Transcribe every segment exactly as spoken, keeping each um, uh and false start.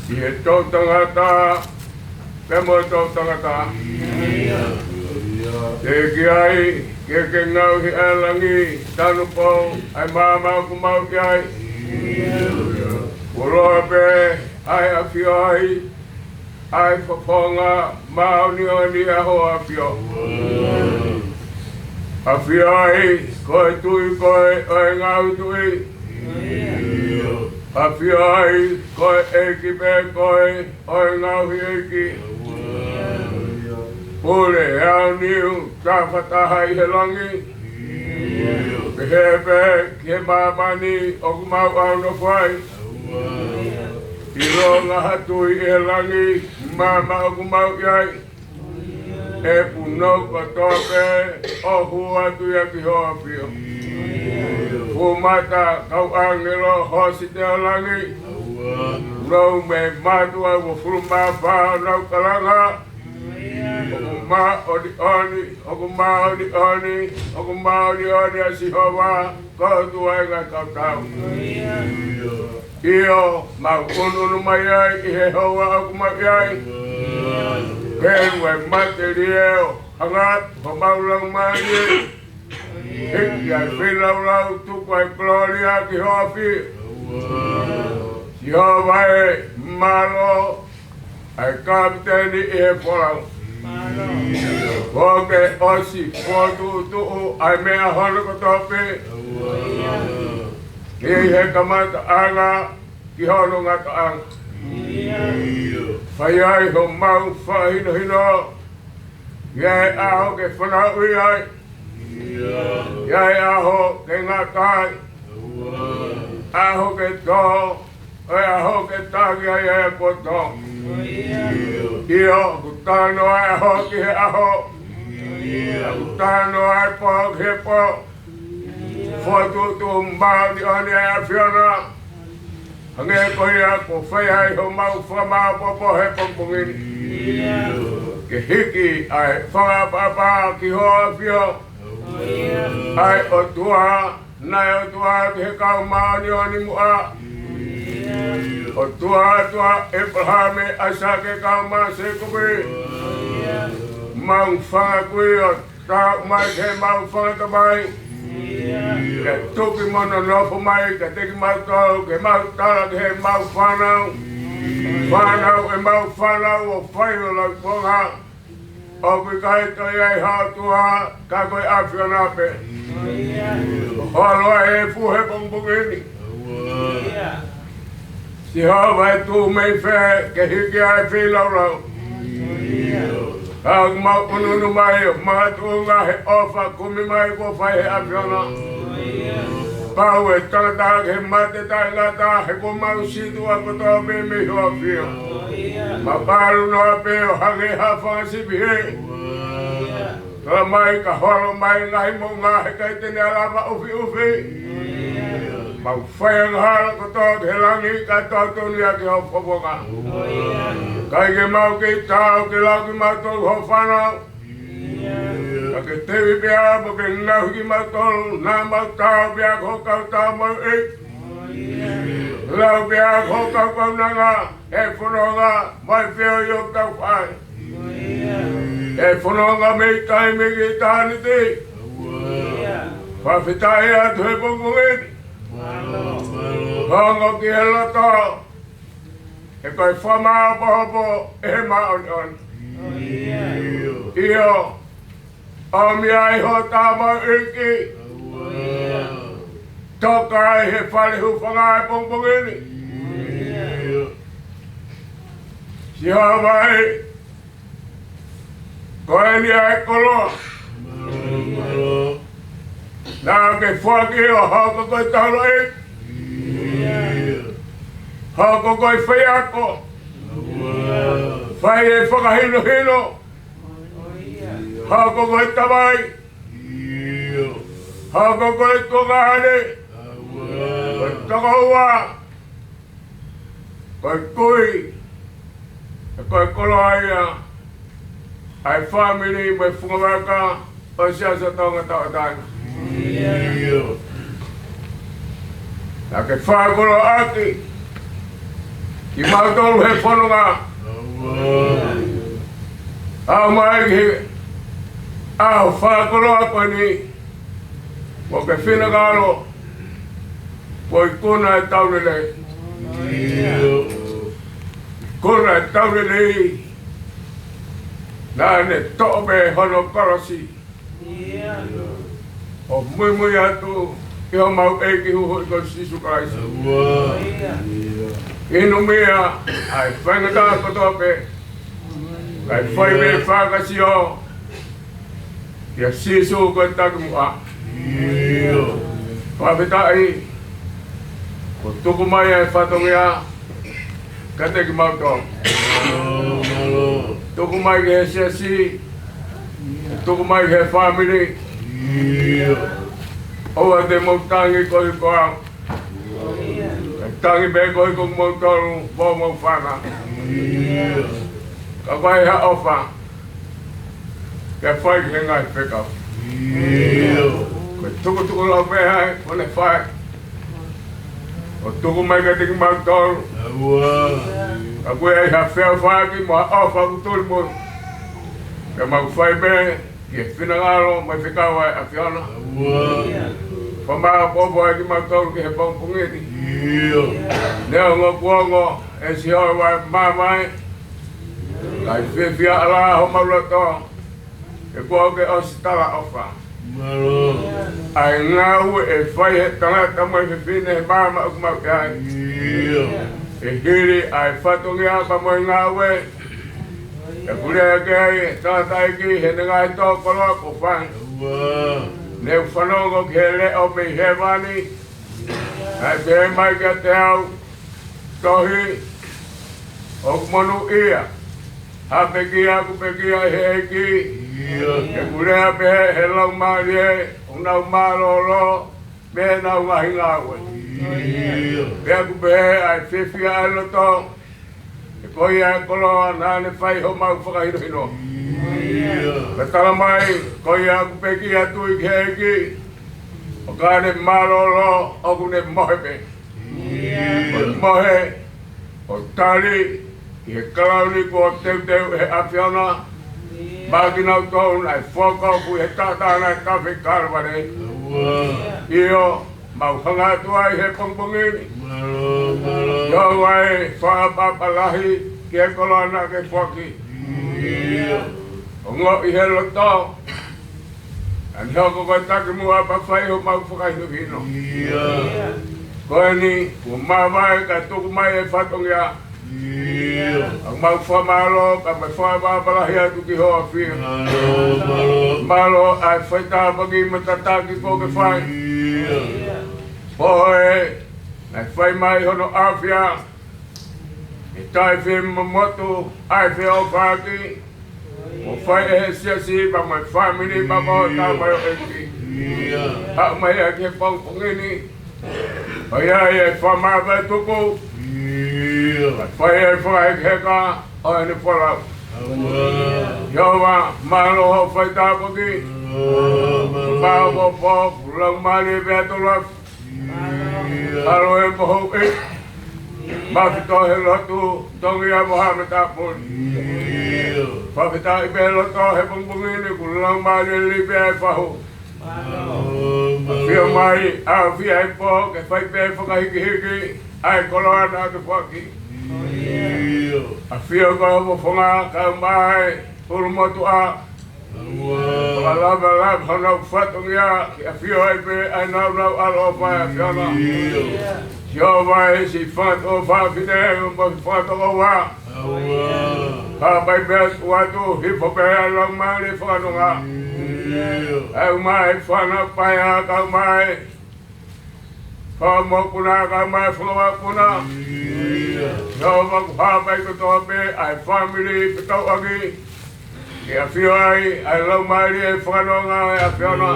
ʻi he toʻutangata, pea mo e toʻutangata. Teʻeki ai ke ke ngaohi ʻa e langi, tanupou, ʻa e maama ʻoku mau ʻi ai. Kuo loa pē ʻa e ʻafio ai ʻa e fofonga māʻoniʻoni ʻa hoʻo ʻAfio. ʻAfio ai, ko e Tuʻi koe ʻo e ngaahi tuʻi. ʻAfio ai, ko e ʻEiki pē koe ʻo e ngaahi ʻeiki. Pule ʻa e ʻaoniu tafataha ʻi he langi, pehē pē ki he māmani ʻoku mau ʻaunofo ai. ʻIlonga ha tui ʻi he langi, maama ʻoku mau ʻi ai, ʻe punou kotoa pē ʻo hū atu ia ki hoʻo ʻAfio. Fuʻu mata kau ʻāngelo hosite ʻo langi, punou mei he mātuʻa uofulu mā fā ʻo nau kalanga, ʻoku māʻoniʻoni, ʻoku māʻoniʻoni, ʻoku māʻoniʻoni ʻa Sihova, ko e ʻOtua ʻo e ngaahi kautau. ʻIo, mau ʻunuʻunu mai ai ʻi he houa ʻoku mau ʻi ai. Helu ʻa e matelie ʻo hanga atu homau laumālie, hiki ʻa e feilaulau, tuku ʻa e kolōlia ki hoʻo ʻAfio. Sihova ē, mālō ʻa e kapiteni ʻi he folau. Kuo ke ʻosi fokotuʻutuʻu ʻa e meʻa hono kotoa pē, ʻi he kamataʻanga ki hono ngataʻanga. Fai ai homau fakahinohino, ʻi he ʻaho ke fanauʻi ai, ʻi he ʻaho ke ngata ai, ʻaho ke tō, ʻa e ʻaho ke taki ai e poto. ʻIo, ʻoku talanoa e ʻaho ki he ʻaho, ʻoku talanoa e pō ki he pō. Fokotuʻutuʻu māʻoniʻoni ʻa e ʻAfiona, hangē ko ia kuo fai ai homau fakamāʻopoʻopo he pongipongi ni. Ke hiki ʻa e fakaʻapaʻapa ki hoʻo ʻAfio, ʻa e ʻOtua, naʻe ʻOtua ki he kau māʻoniʻoni muʻa. ʻOtua, ʻOtua ʻo ʻĒpalahame, ʻAisake, kau Mōsese, Sēkope. Mau fanga kui ʻo tau mai ki heʻemau fanga tamai, ke tuku mo nonofo mai kiate kimautolu, ke mau tala ki heʻemau fānau, fānau ʻemau fānau ʻo fai ʻo laukonga, ʻoku ʻikai toe ʻi ai ha ʻOtua ka ko e ʻAfiona pē. Holo ʻa e efu he pongipongi ni. Sihova, ʻe tuʻu mei fē ke hiki ʻa e feilaulau? Ka ʻoku mau ʻunuʻunu mai ʻo makatuʻunga he ʻofa kumi mai kuo fai he ʻAfiona. Pau e tangata ki he mate taʻengata, he kuo mau sītuʻa kotoa pē mei hoʻo ʻAfio. Mau ʻalu noa pē ʻo hangē ha fanga sipi hē. Tala mai ka holo mai e ngaahi moʻunga, he ʻikai te ne lava ʻufiʻufi. Mau fai angahala kotoa ki he langi, kae tau tonu ia ki hoʻo fofonga. ʻIkai ke mau kei taau ke lau kimautolu ho fānau, ka ke teuʻi pē mo ke ngaohi kimautolu, naʻa mau taau pē ko ho kau tamaioʻeiki. Lau pē ko ho kau kaunanga he fononga mo e feohi ʻoku tau fai. ʻE fononga mei taimi ki ʻitāniti. Fakafetaʻi atu he pongipongi ni. Ongo ki he loto, he ko e fakamāʻopoʻopo ʻe he māʻoniʻoni. ʻIo, ʻomi ai ho tamaioʻeiki. Toka ai he fale hūfanga he pongipongi ni. Sihova ē, ko eni ʻa e koloa naʻa ke foaki ʻo hoko ko e taulaʻeiki, hoko ko e faiako, fai e fakahinohino, hoko ko e tamai, hoko ko e tuongaʻane, ko e tokoua, ko e kui, ko e koloa ia ʻa e fāmili mo e fungavaka ʻo e Siasi ʻo Tonga Tauʻatāina. Naʻa ke fakakoloaʻaki kimautolu he fononga. ʻAu mai ki he ʻaho fakakoloa ko eni, mo ke finangalo, mo ikuna e tau lelei. Ikuna e tau lelei naʻa ne toʻo mei hono kolosi, ʻo muimui atu ki homau ʻEiki huhuʻi ko Sīsū Kalaisi. Hinumia ʻa e faingataʻa kotoa pē, kae fai mei fakasio kia Sīsū ko e takimuʻa. Fakafetaʻi, kuo tuku mai e fatongia kiate kimautolu. Tuku mai ki he siasi, tuku mai ki he fāmili. ʻOua te mou tangi koeʻuhi ko au, kae tangi pē koeʻuhi ko kimoutolu mo homou fānau. Ka ʻoku ʻi ai ha ʻofa ke fai ki he ngaahi fekau. Ko e tukutuku lau pē ʻa e, ko ʻene fai ʻo tuku mai kiate kimautolu. Ka ʻoku ʻi ai ha feʻofaʻaki mo ha ʻofa ʻoku tuli muʻa, ke mau fai pē ki he finangalo mo e fekau ʻa e ʻAfiona. Fakamāʻopoʻopo ai kimautolu ki he pongipongi ni. Neongo kuo ongo e siʻi ʻaho ʻo e māmani, kae fiefia ʻalā homau loto, he kuo ke ʻosi talaʻofa ʻa e ngāue ʻe fai ʻe he tangata mo e fefine he māmani ʻoku mau ʻi ai. ʻE hili ʻa e fatongia pea mo e ngāue ʻoku lea ki ai e tangataʻeiki heʻene ngaahi tō koloa kuo fai. Ne u fanongo ki he leʻo mei hēvani, naʻe pehē mai kiate au, Tohi, ʻoku monūʻia ha pekia ʻoku pekia ʻe he ʻEiki. ʻOku lea pē he laumālie ʻoku nau mālōlō mei heʻenau ngaahi ngāue. Pea ʻoku pehē ʻa e fiefia ʻa e loto, he ko ia e koloa naʻa ne fai homau fakahinohino. Ka tala mai, ko ia ʻoku pekia tui ki he ʻEiki, ʻo ka ne mālōlō, ʻoku ne mohe pē. ʻO mohe, ʻo tali ʻi he kalauni kuo teuteu ʻe he ʻAfiona maʻa kinautolu naʻe fakafoki he taʻataʻa naʻe tafe ʻi Kalevale. ʻIo, mau hanga atu ai he pongipongi ni. Mālō, mālō. ʻIo, ʻoua ʻe fakaʻapaʻapa lahi ki he koloa naʻa ke foaki. ʻIo. Ongoʻi he loto, ʻa eni hoko ko e takimuʻa pea fai homau fakahinohino. ʻIo. Ko eni, kuo māvae kae tuku mai e fatongia. ʻIo. ʻOku mau fakamālō, kae mau fakaʻapaʻapa lahi atu ki hoʻo ʻAfio. Mālō, mālō. Mālō ʻa e faitāpuaki mo e tataki kuo ke fai. ʻIo. Pea ʻe, naʻe fai mai hono ʻafio, ʻe taʻefiemaʻu atu ʻa e feʻofaʻaki kuo fai ʻe he siasi pea mo e fāmili pea mo hotau ʻEiki. ʻIo. Haʻu mai ʻa e ki he pongipongi ni, ʻo ʻi ai e fakamāvae tuku. ʻIo. Fai e fakahekeheka ʻo ʻene folau. ʻIo. ʻIo, mālō hoʻo faitāpuaki. Mālō, mālō. Mālō, mālō, mālō, mālō, mālō. ʻAlo e moho e. Mafito he lotu, tongia mo ha meʻatapuli. Fakafetaʻi pē loto he pongipongi ni kuo lau mālie lelei pē ʻa e fahu. ʻAfio mai, ʻafio ʻi he pō, ke fai pē fakahikihiki ʻa e koloa naʻa ke foaki. ʻAfio ko e fofonga, kau mai, ʻulumotuʻa, fakalavelave honau fatongia, ke ʻafio ai pē ʻa e nāunau ʻaloʻofa ʻa e ʻAfiona. Sihova e siʻi fanga tuofāfine, mo e fanga tokoua. Ka pai pē atu, hifo pē ʻa e laumālie fakanonga. ʻAi mai fānau paea, kau mai fanga mokopuna, kau mai fanga mokopuna. Sihova, ʻoku hā mai kotoa pē ʻa e fāmili kotoa ʻaki, ke ʻafio ai ʻa e laumālie fakanonga ʻa e ʻAfiona.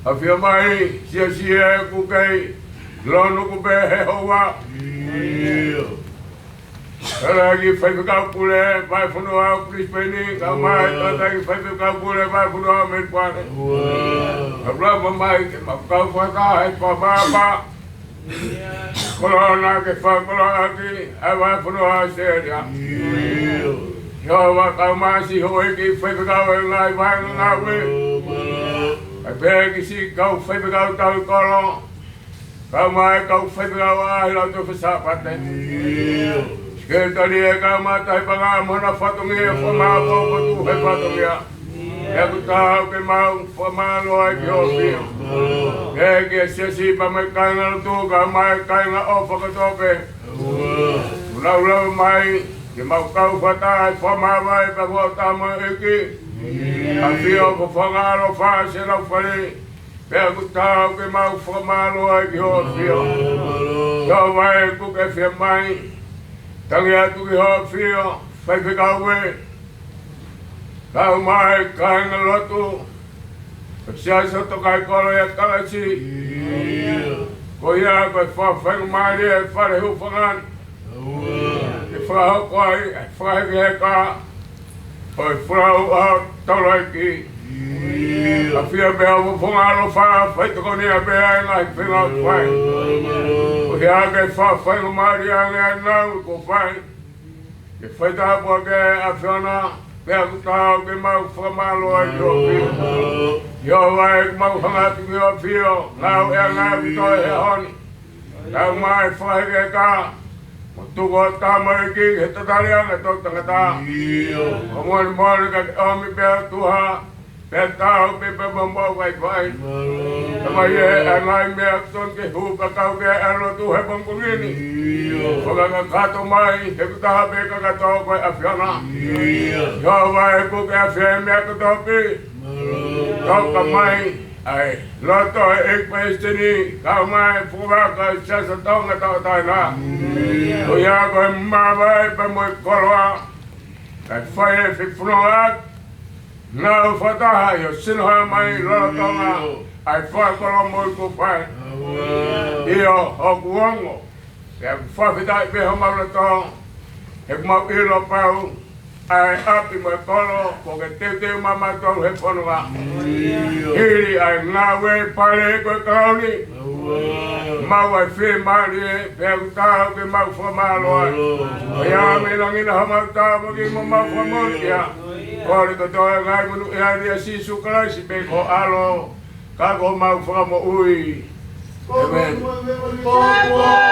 ʻAfio mai, siasi ē ʻoku kei lōnuku pē he houa. Tangataʻeiki Faifekau Pule Vahefonua ʻo Brisbane, kau mai, tangataʻeiki Faifekau Pule Vahefonua ʻo Melbourne. Kau lava mai ke mau kau fakataha he pāpāpā. Koloa ke fakakoloaʻaki ʻa e vahefonua ʻAositelēlia. Sihova, kau mai siʻi houʻeiki faifekau ʻo e ngaahi vahenga ngāue. Kae pehē ki siʻi kau faifekau tauhi kolo. Kau mai kau faifekau ʻa e ʻahiʻahi Lautohi Faka-Sāpate. Sekelitali ʻe kau mai tahi pangā mo hona fatongia ʻo e fāmili ko e tuʻu he fatongia. Pea ʻoku taau ke mau fakamālō ai ki hoʻo ʻafio. Pea ki he siasi pea mo e kāinga lotu kau mai kāinga ʻofa kotoa pē. Kuo laulau mai ke mau kau fakataha ʻi he fakamāvae pea mo e tamaioʻeiki. ʻAfio fofonga ʻaloʻofa ʻi he lau fale. Pea ʻoku taau ke mau fakamālō ai ki hoʻo ʻafio. Sihova ē, kuo ke fiemaʻu. Tangi atu ki hoʻo ʻafio, faifekau ē. Kau mai kāinga lotu. Siasi ʻo e Tokaikoloi ʻa Kalisi. Ko ia ko e fakafaingamālie ʻo e fale hūfanga ni. Ke fakahoko ai ʻa e fakahekeheka ʻo e folau ʻa e taulaʻeiki. ʻAfio pē ʻa e fofonga ʻaloʻofa, fai tokoni pē ʻa e ngaahi feinga ʻoku fai. Ko ia ke fakafaingamālie ange ʻa e ngāue kuo fai. Ke fai tāpuaki ʻa e ʻAfiona, pea ʻoku taau ke mau fakamālō ai ki hoʻo ʻafio. Sihova ē, ʻoku mau hanga atu ki hoʻo ʻafio, ngāue ʻa e ngāue ʻoku toe he ʻaho ni. Kau mai fakahekeheka, mo tuku ʻa e tamaioʻeiki he tatali ange ʻa e toʻutangata. Ko e molemole ka ke ʻomi pē ʻa e tuha, pea taau pē pea mo e moʻui vaivai. Tamai ē, ʻa e ngaahi meʻa ʻoku totonu ke hū pea kau ki ai ʻa e lotu he pongipongi ni. Fakakakato mai, he ʻoku taha pē kakato ko e ʻAfiona. Sihova ē, kuo ke ʻafio he meʻa kotoa pē. Toka mai ʻa e loto ʻo e ʻEiki Palesiteni, kau mai fuakava ʻo e Siasi ʻo Tonga Tauʻatāina. Ko ia ko e māvae pea mo e koloa, kae fai e fefonua atu. Nau fakataha ʻi hoʻo sino hā mai lolotonga ʻa e fakakoloa moʻui kuo fai. ʻIo, ʻoku ongo. Pea ʻoku fakafetaʻi pē homau loto, he ʻoku mau ʻilo pau ʻa e ʻapi mo e kolo, kuo ke teuteu maʻamautolu he fononga. Hili ʻa e ngāue pale ko e kalauni. Mau ʻa e fiemālie, pea ʻoku taau ke mau fakamālō ai. Ko ia mei langi na homau tāpuaki mo mau fakamoʻoni ia. Kole kotoa e ngaahi monūʻia ʻia Sīsū Kalaisi pē ko ho ʻAlo, ka ko homau Fakamoʻui. ʻĒmeni. ʻĒmeni.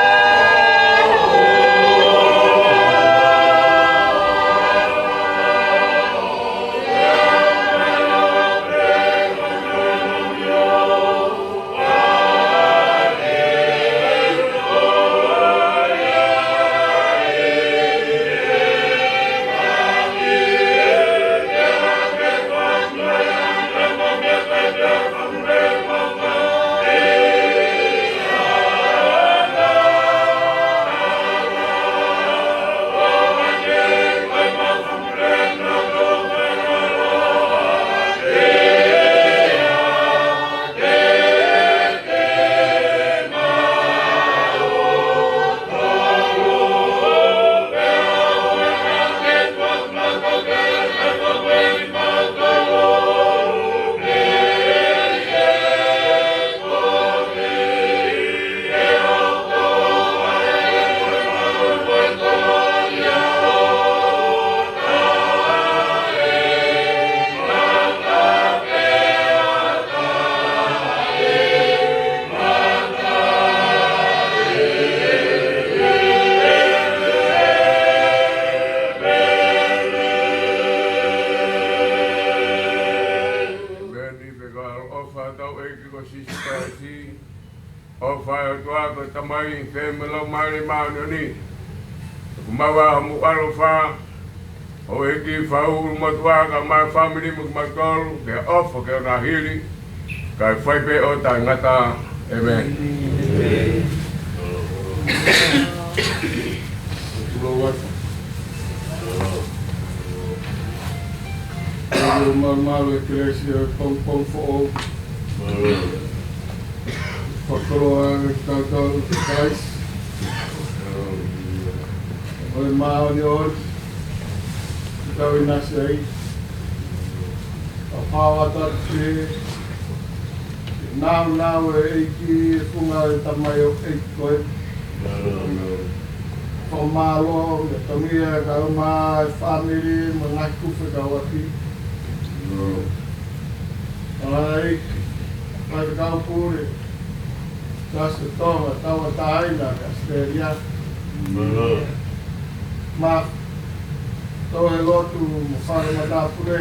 Pea ko e ʻaloʻofa ʻa hotau ʻEiki ko Sīsū Kalaisi, ʻofa ʻa e ʻOtua ko e Tamai, feohi mo e Laumālie Māʻoniʻoni, ʻoku mau ʻa homau ʻaloʻofa, ʻo e kiʻi fāulu motuʻa kae ʻumaʻā e fāmili mo kimautolu, ke ʻofa ke ʻoua naʻa hili, kae fai pē ʻo taʻengata. ʻĒmeni. Tulou atu. Mālō, mālō e kelesi ʻo e pongipongi foʻou. Fakakoloa ange kitautolu ʻia Kalaisi. ʻO e māʻoniʻoni ʻoku tau ʻinasi ai. ʻOku ou ʻoatu atu pē ke Nāunau e ʻEiki e funga e tamaioʻeiki ko ē. Fakamālō mo e tongia kae ʻumaʻā e fāmili mo e ngaahi kupu fekauʻaki. ʻEiki, Faifekau Pule, Siasi Tonga Tauʻatāina ki ʻAositelēlia. Mo e tohi lotu mo e fale matāpule.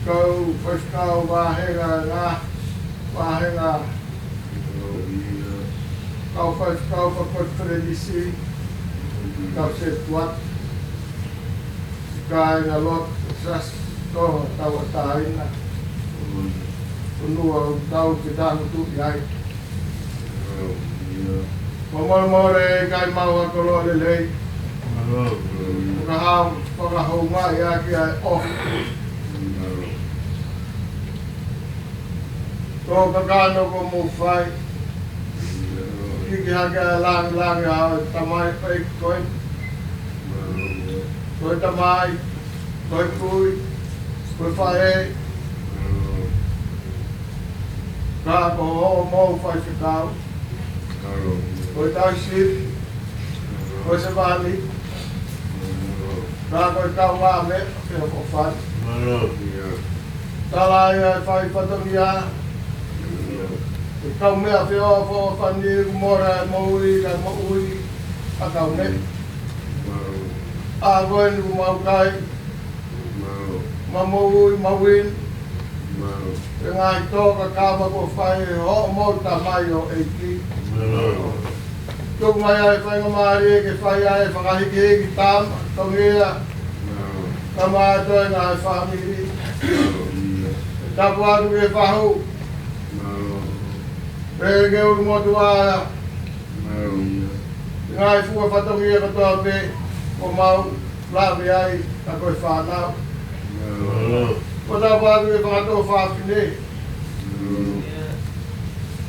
Kau faifekau vāhenga ngā, vāhenga, kau faifekau fakakonifelenisi, kau setuat, kāinga lotu Siasi Tonga Tauʻatāina. Fonua ʻoku tau fetāngutuʻi ai. Fakamolemole ʻikai mau ha koloa lelei. Fakahau, fakahoungaʻi ʻaki ʻa e ʻofa. Ko e kakano kuo mou fai. Hiki hake ʻa e lāngilangi ʻa e tamaioʻeiki ko ē. Ko e tamai, ko e kui, ko e faʻē. Ka ko hoʻomou faifekau, ko e tauhi sipi, ko e sevāniti, ka ko e kaungāmeʻa feʻofoʻofani. Tala ia e fai fatongia, e kaumeʻa feʻofoʻofani, mole e moʻui, kae moʻui ʻa e kaumeʻa. ʻA ko eni kuo mau kai, mau moʻui, mau inu. Mālō. Ko e ngaahi tō kakama kuo fai ʻe hoʻomou tamaioʻeiki. Mālō. Tuku mai ʻa e faingamālie ke fai ʻa e fakahikihiki tama, tongia. Mālō. Tama atu e ngaahi fāmili. Mālō. Tapu atu ki he fahu. Mālō. Pea ki he ʻulumotuʻa. Mālō. Ngaahi fua fatongia kotoa pē kuo mau lave ai, ka ko e fānau. Mālō. Ko e tapu atu ki he fanga tuofāfine. Mālō.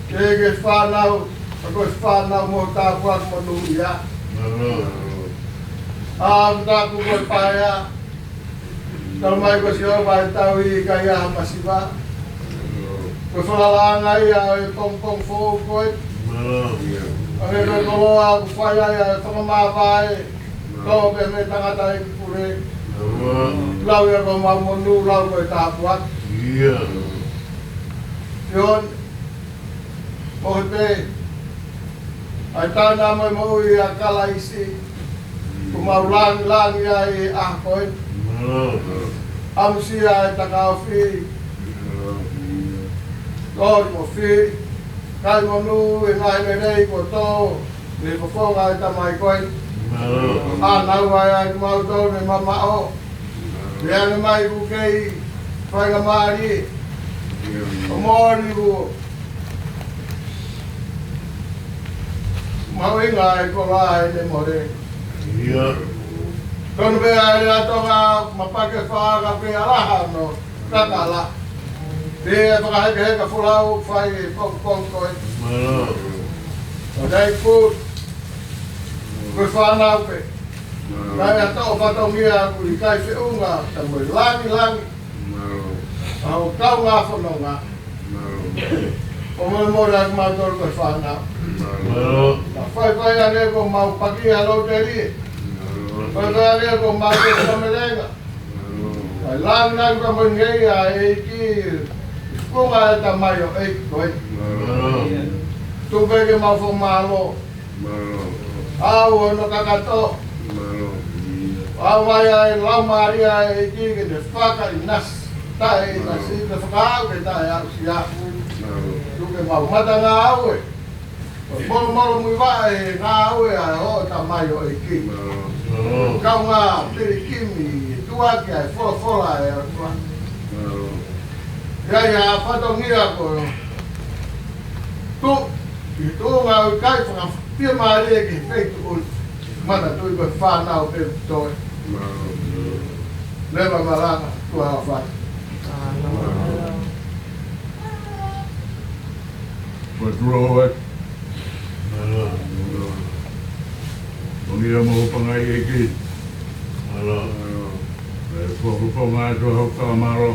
Ki he, ki he fānau, ka ko e fānau mo e tāpuaki monūʻia. Mālō. ʻA, ko e tapu ko e paea. Talamai ko Sihova ʻe tauhi ʻikai ha masiva. Ko e falalaʻanga ia ʻo e pongipongi foʻou ko ē. Mālō. ʻA e koloa ʻoku fai ai ʻa e fakamāvae. Tō pē mei he tangataʻeiki pule. Mālō. Lau ia ko homau monū, lau ko e tāpuaki. ʻIo. Sione, ʻoku pehē ʻa e taʻu na mo e moʻui ʻa Kalaisi, kuo mau lāngilangi ai he ʻaho ko ē. ʻAmusia e takaofi, toli mo fili, kai monū e ngaahi lelei kuo tō mei he fofonga e tamai ko ē. ʻA naua ai kimautolu mei he mamaʻo. Meʻa ne mai kuo kei faingamālie. ʻO mōni kuo mahuʻinga e koloa ʻi heʻene mole. ʻIo. Tonu pē ʻa e lea Tonga, mapake fā ka pē alaha no kakala. Pea fakahekeheka folau fai e pongipongi ko ē. Mālō. ʻO dai put. Ko e fānau pē. Mālō. Naʻe ʻi ai ha tō fatongia ʻoku ʻikai feʻunga, ka mo e lāngilangi. Mālō. ʻA hoʻo kaungā fononga. Mālō. Fakamolemole ʻa kimautolu ko e fānau. Mālō. Ka faifai ange kuo mau paki ha lōtelie. Mālō. Faifai ange kuo mau ke famelenga. Mālō. Kae lāngilangi ka mo e ngeia ʻa e ʻEiki, ʻi he funga e tamaioʻeiki ko ē. Mālō. Tuku pē ke mau fakamālō. Mālō. ʻAu hono kakato. Mālō. ʻAu mai ʻa e Laumālie ʻa e ʻEiki ke ne fakaʻinasi. Taʻeʻinasi, mālō, ke fakaaʻu ke taʻeaʻusia. Mālō. Tuku ke mau matangāue. Ko e molomolomuivaʻe he ngāue ʻa e hoʻo tamaioʻeiki. Mālō. Kaungā pilikimi, tuʻuaki ʻa e folofola ʻa e ʻOtua. Mālō. ʻI ai ha fatongia ko e tuʻu, ʻi he tuʻunga ʻoku ʻikai fakafiemālie ki he feituʻu ni. Manatuʻi ko e fānau pē toe. Mālō. Leva malanga, tuʻa ʻofa atu. Mālō. Ko e tuʻa ʻofa atu. Mālō. Mālō. Ko ia mo e pangai ʻEiki. Mālō. Mālō. ʻE fakafofonga atu hoʻo fakamālō.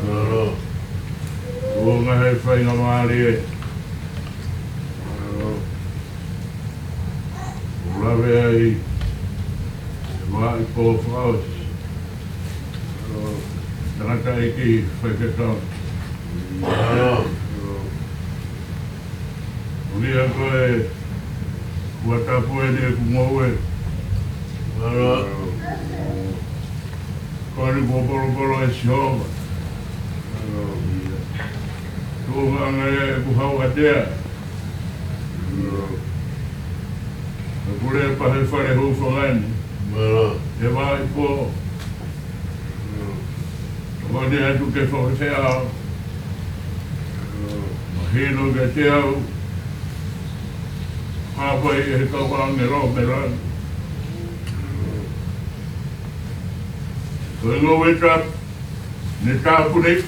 Mālō. ʻO ngaahi faingamālie ʻoku lave ai ʻa e Vaiʻipō Fakaʻosi. Tangataʻeiki Faifekau. ʻOku ʻi ai ko e ʻuha tapu eni ʻeku ngoue. Ko eni kuo polopolo ʻe Sihova. Tuʻunga ange ʻeku hau ʻatea. Ko e pule pa he fale hūfanga ni. ʻE Vaiʻipō. Ko eni atu ke fakafeʻao. Mahino kiate au. Hāpai ʻe he kau ʻāngelo mei langi. Ko e ngoue tapu, ne tapu nei.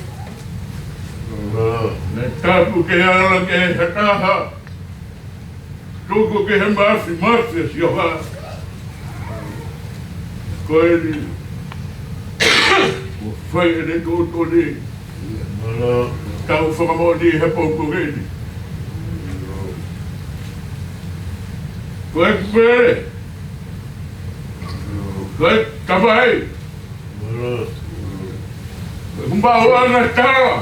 Ne tapu ke ala ki he taha. Tuku ki he mafimafi ʻa Sihova. Ko eni. ʻOku fai ʻene tuʻutuʻuni. Tau fakamoʻoni he pongipongi ni. Ko e pele. Ko e tamai. Ko e maʻuʻanga tala.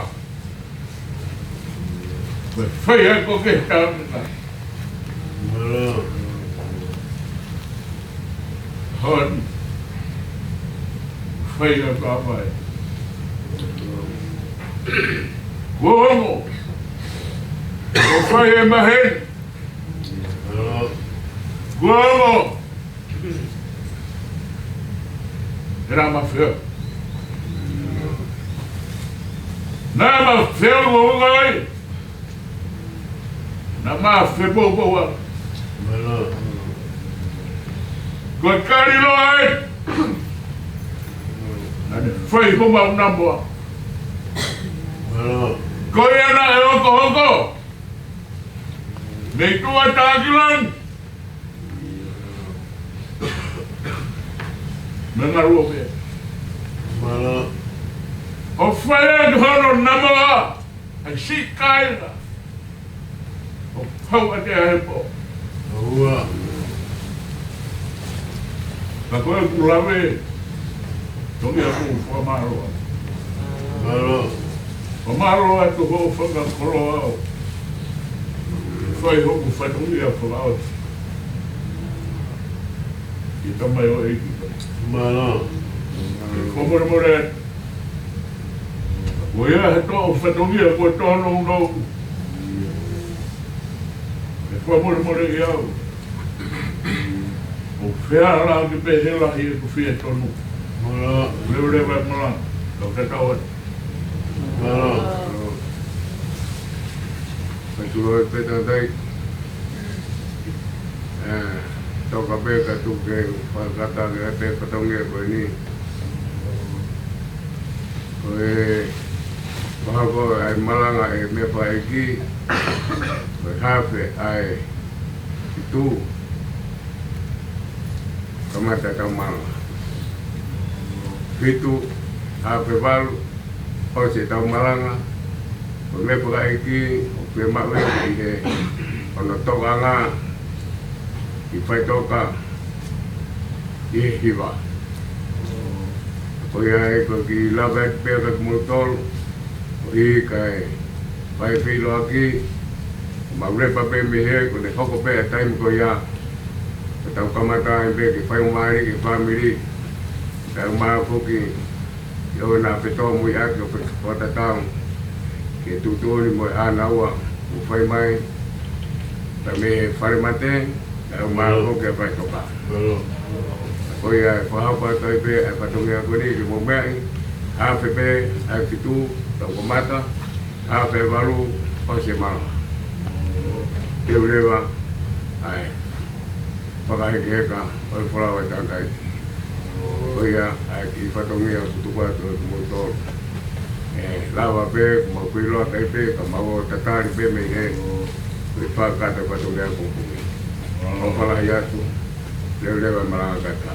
Ko e fai ai ko ke tau na. Hon. Fai ai ka mai. Kuo ongo. Ko fai e maheni. Kuo ongo. Naʻa ma feo. Naʻa ma feo ʻo ngai. Naʻa ma fepoupou. Ko e kali loa ē. Naʻa ne fai ko mau na moa. Ko ia naʻe hokohoko. Mei tuʻa tākilangi. Mei ngaluope. ʻO fai atu hono namoa. ʻAi si kaila. ʻO pau ʻa te ahepo. Ka ko e kulave. Tongi aku fakamālō. Fakamālō atu hoʻo fakakoloa au. Fai hoku fatongia fakaʻosi. ʻI tamai ʻo ʻEiki. Fakamolemole. Ko ia he toʻo fatongia ko tono unou. Fakamolemole ʻi au. ʻO feala ke pehela ʻi ʻeku fie tonu. Leuleu e mala. Kau tatau atu. Mālō. Mālō. Mai tulo e peta tai. Toka pē ka tuku ke fakakata ke ʻai pē fatongia ko eni. Ko e pahako ʻa e malanga ʻe meʻa pē ʻEiki. Ko e hafe ʻa e fitu. Kamata tau malanga. Fitu, hafe valu, ʻosi e tau malanga, ko e meʻa pē ʻEiki, ʻoku ke maʻu ʻi he, ʻono tokanga, ʻi faitoka, ʻi he hiva. Ko ia ē ko e kiʻi lave pē kia kimoutolu, ʻoku ʻikai fai feʻiloaki, mau lepa pē mei hē, ko ʻene hoko pē ʻa e taimi ko ia, ko e tau kamata ai pē ke fai ʻo mali, ke fāmili, tau mā foki, ʻio na pe tō mui ake ʻo pe kota tau, ke tuʻutuʻuni mo e ʻānaua, ʻo fai mai, ta me fale mate, tau mā foki ʻa e faitoka. Ko ia e fakahoko atu ai pē, ʻa e fatongia ko eni, ke mo meʻa ai, hafe pē, ʻa e fitu, tau kamata, hafe valu, ʻosi e malanga. Te u leva, ʻa e fakahekeheka, ʻo e folau ʻa e tangataʻeiki. Ko ia, ʻa e kiʻi fatongia ʻoku tuku atu ʻe kimoutolu. ʻE, lava pē, mau kui loa kai pē, ka mau ō tatali pē mei hē. Ko e fakakata fatongia ko eni. ʻOfa lahi atu, leuleu e malanga kata.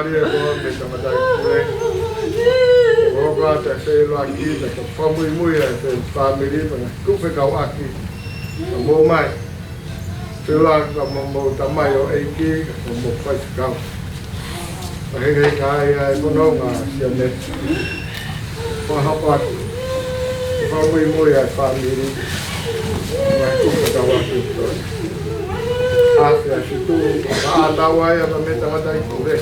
Ia ko e tangataʻeiki pule. ʻOku ʻoatu e feʻiloaki, pea fakamuimui ʻa e fāmili, pea ngaahi kupu fekauʻaki. Ka mou mai. Feʻiloaki ka mo hoʻomou tamaioʻeiki, ka mo hoʻomou faifekau. Ka heke heke ai ʻa e fononga sia me. Fakahoko atu. Fakamuimui ʻa e fāmili. Ngaahi kupu fekauʻaki. Afe ʻa e fitu, ka ʻatā ai ʻa e tangataʻeiki pule.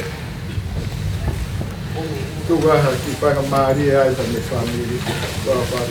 Tuku ā ha kiʻi faingamālie ai pea mo e fāmili. Kua fai.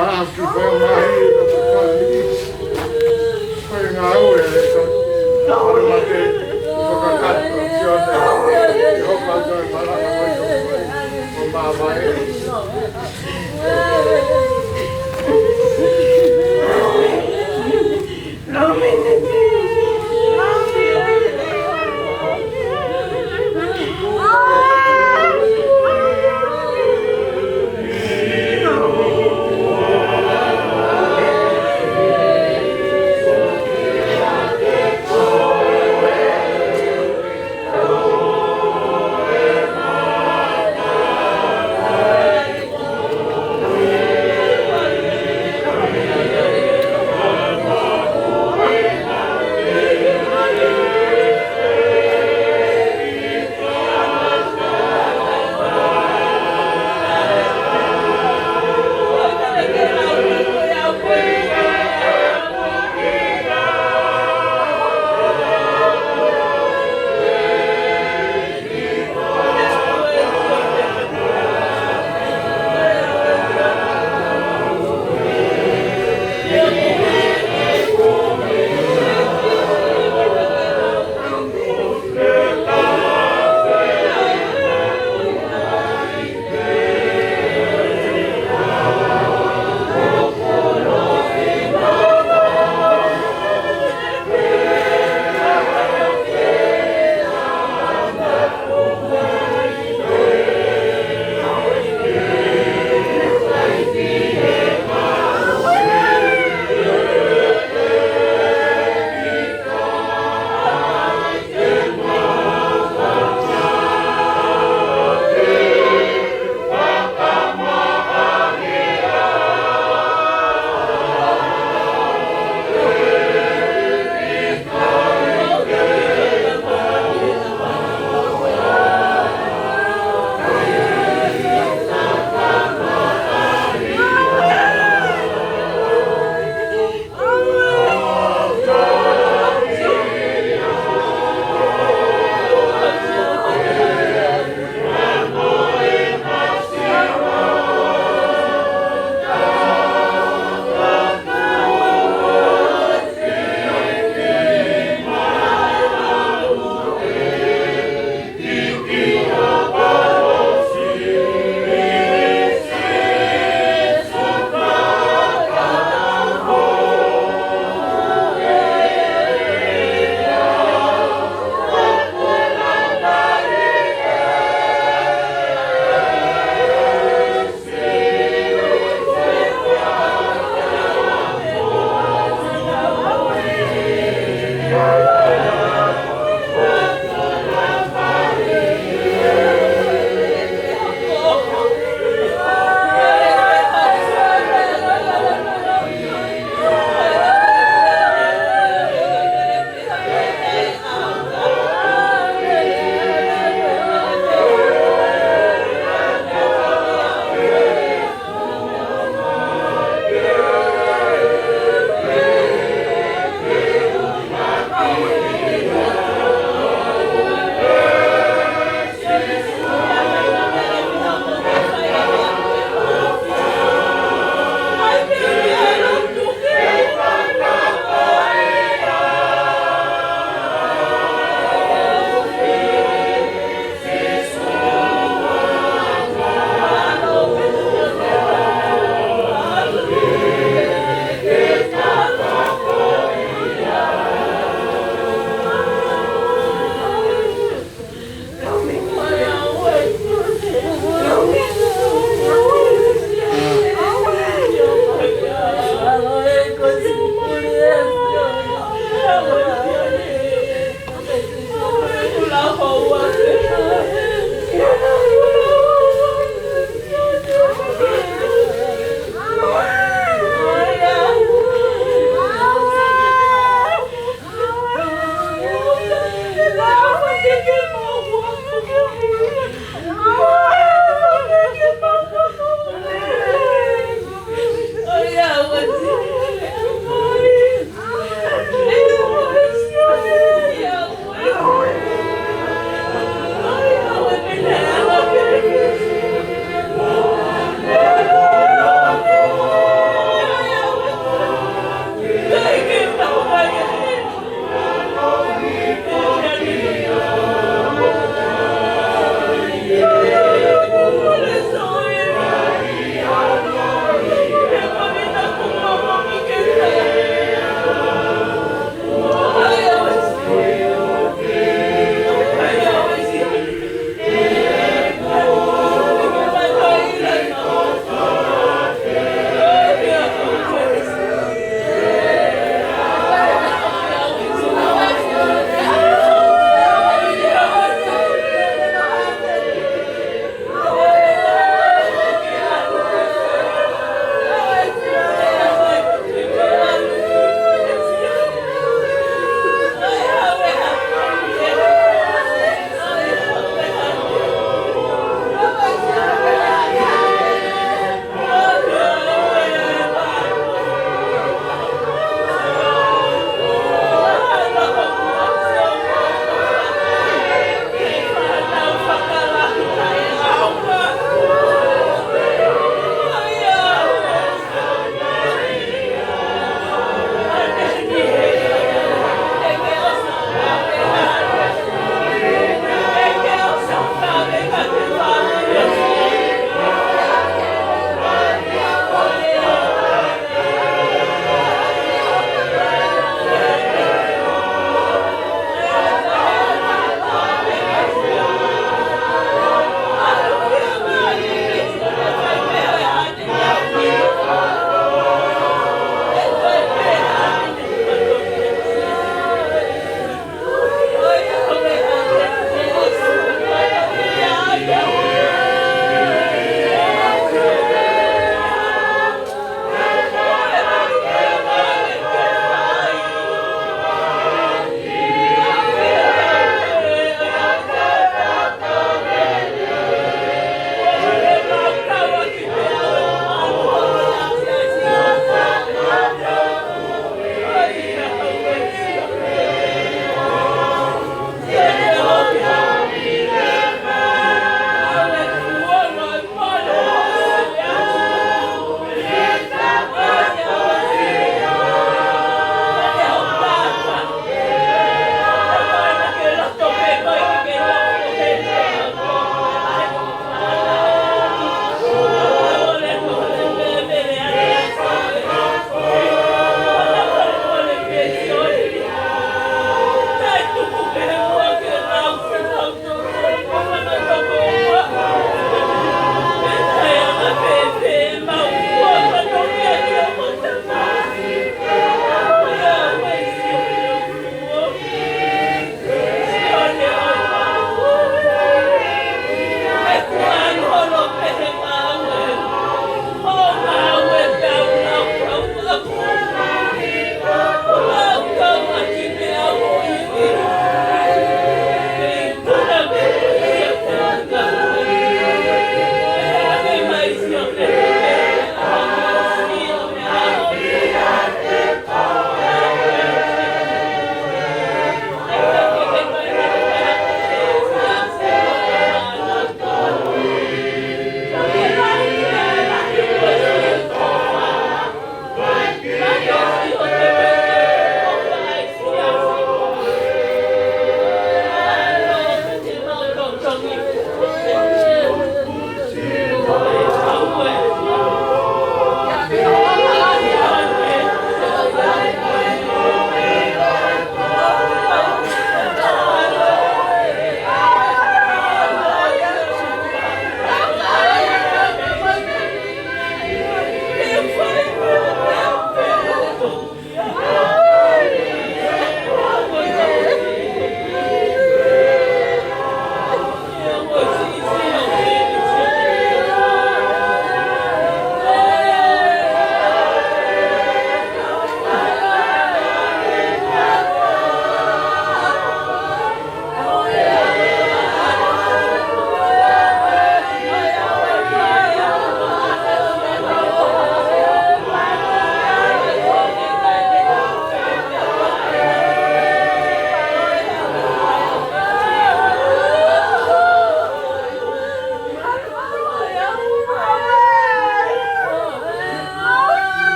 ʻAho ki fai mai, ko te fai. Ko e ngāue, ko te mate, ko ka kato, ki o te, ki ho kato, e malanga, ko i to, ko mavae.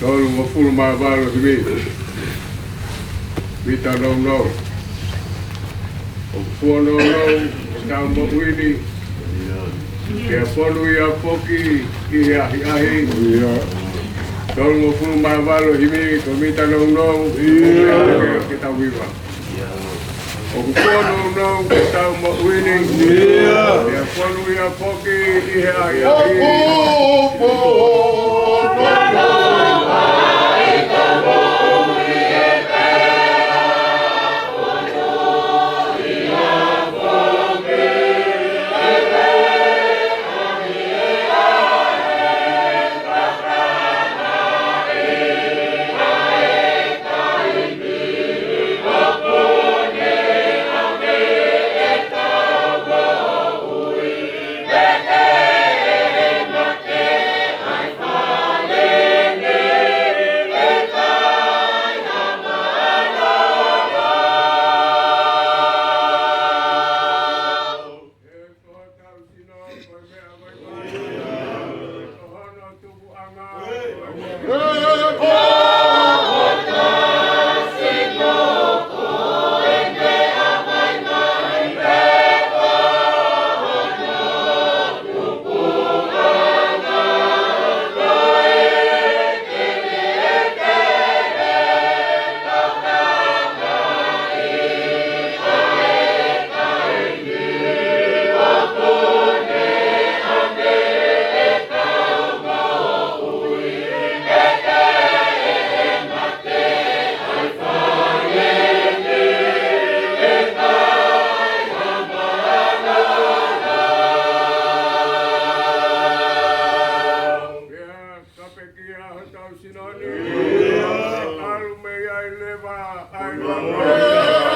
Tolungofulu mā valu himi. Mita nounou. ʻOku fuonounou ʻetau moʻui ni. Pea fonu ia foki ʻi he ʻahiʻahi. Tolungofulu mā valu himi, ko e mita nounou. Ke tau hiva. ʻOku fuonounou ʻetau moʻui ni. Pea fonu ia foki ʻi he ʻahiʻahi. Kapekia hotau sino ni. ʻAlu mei ai leva ʻa e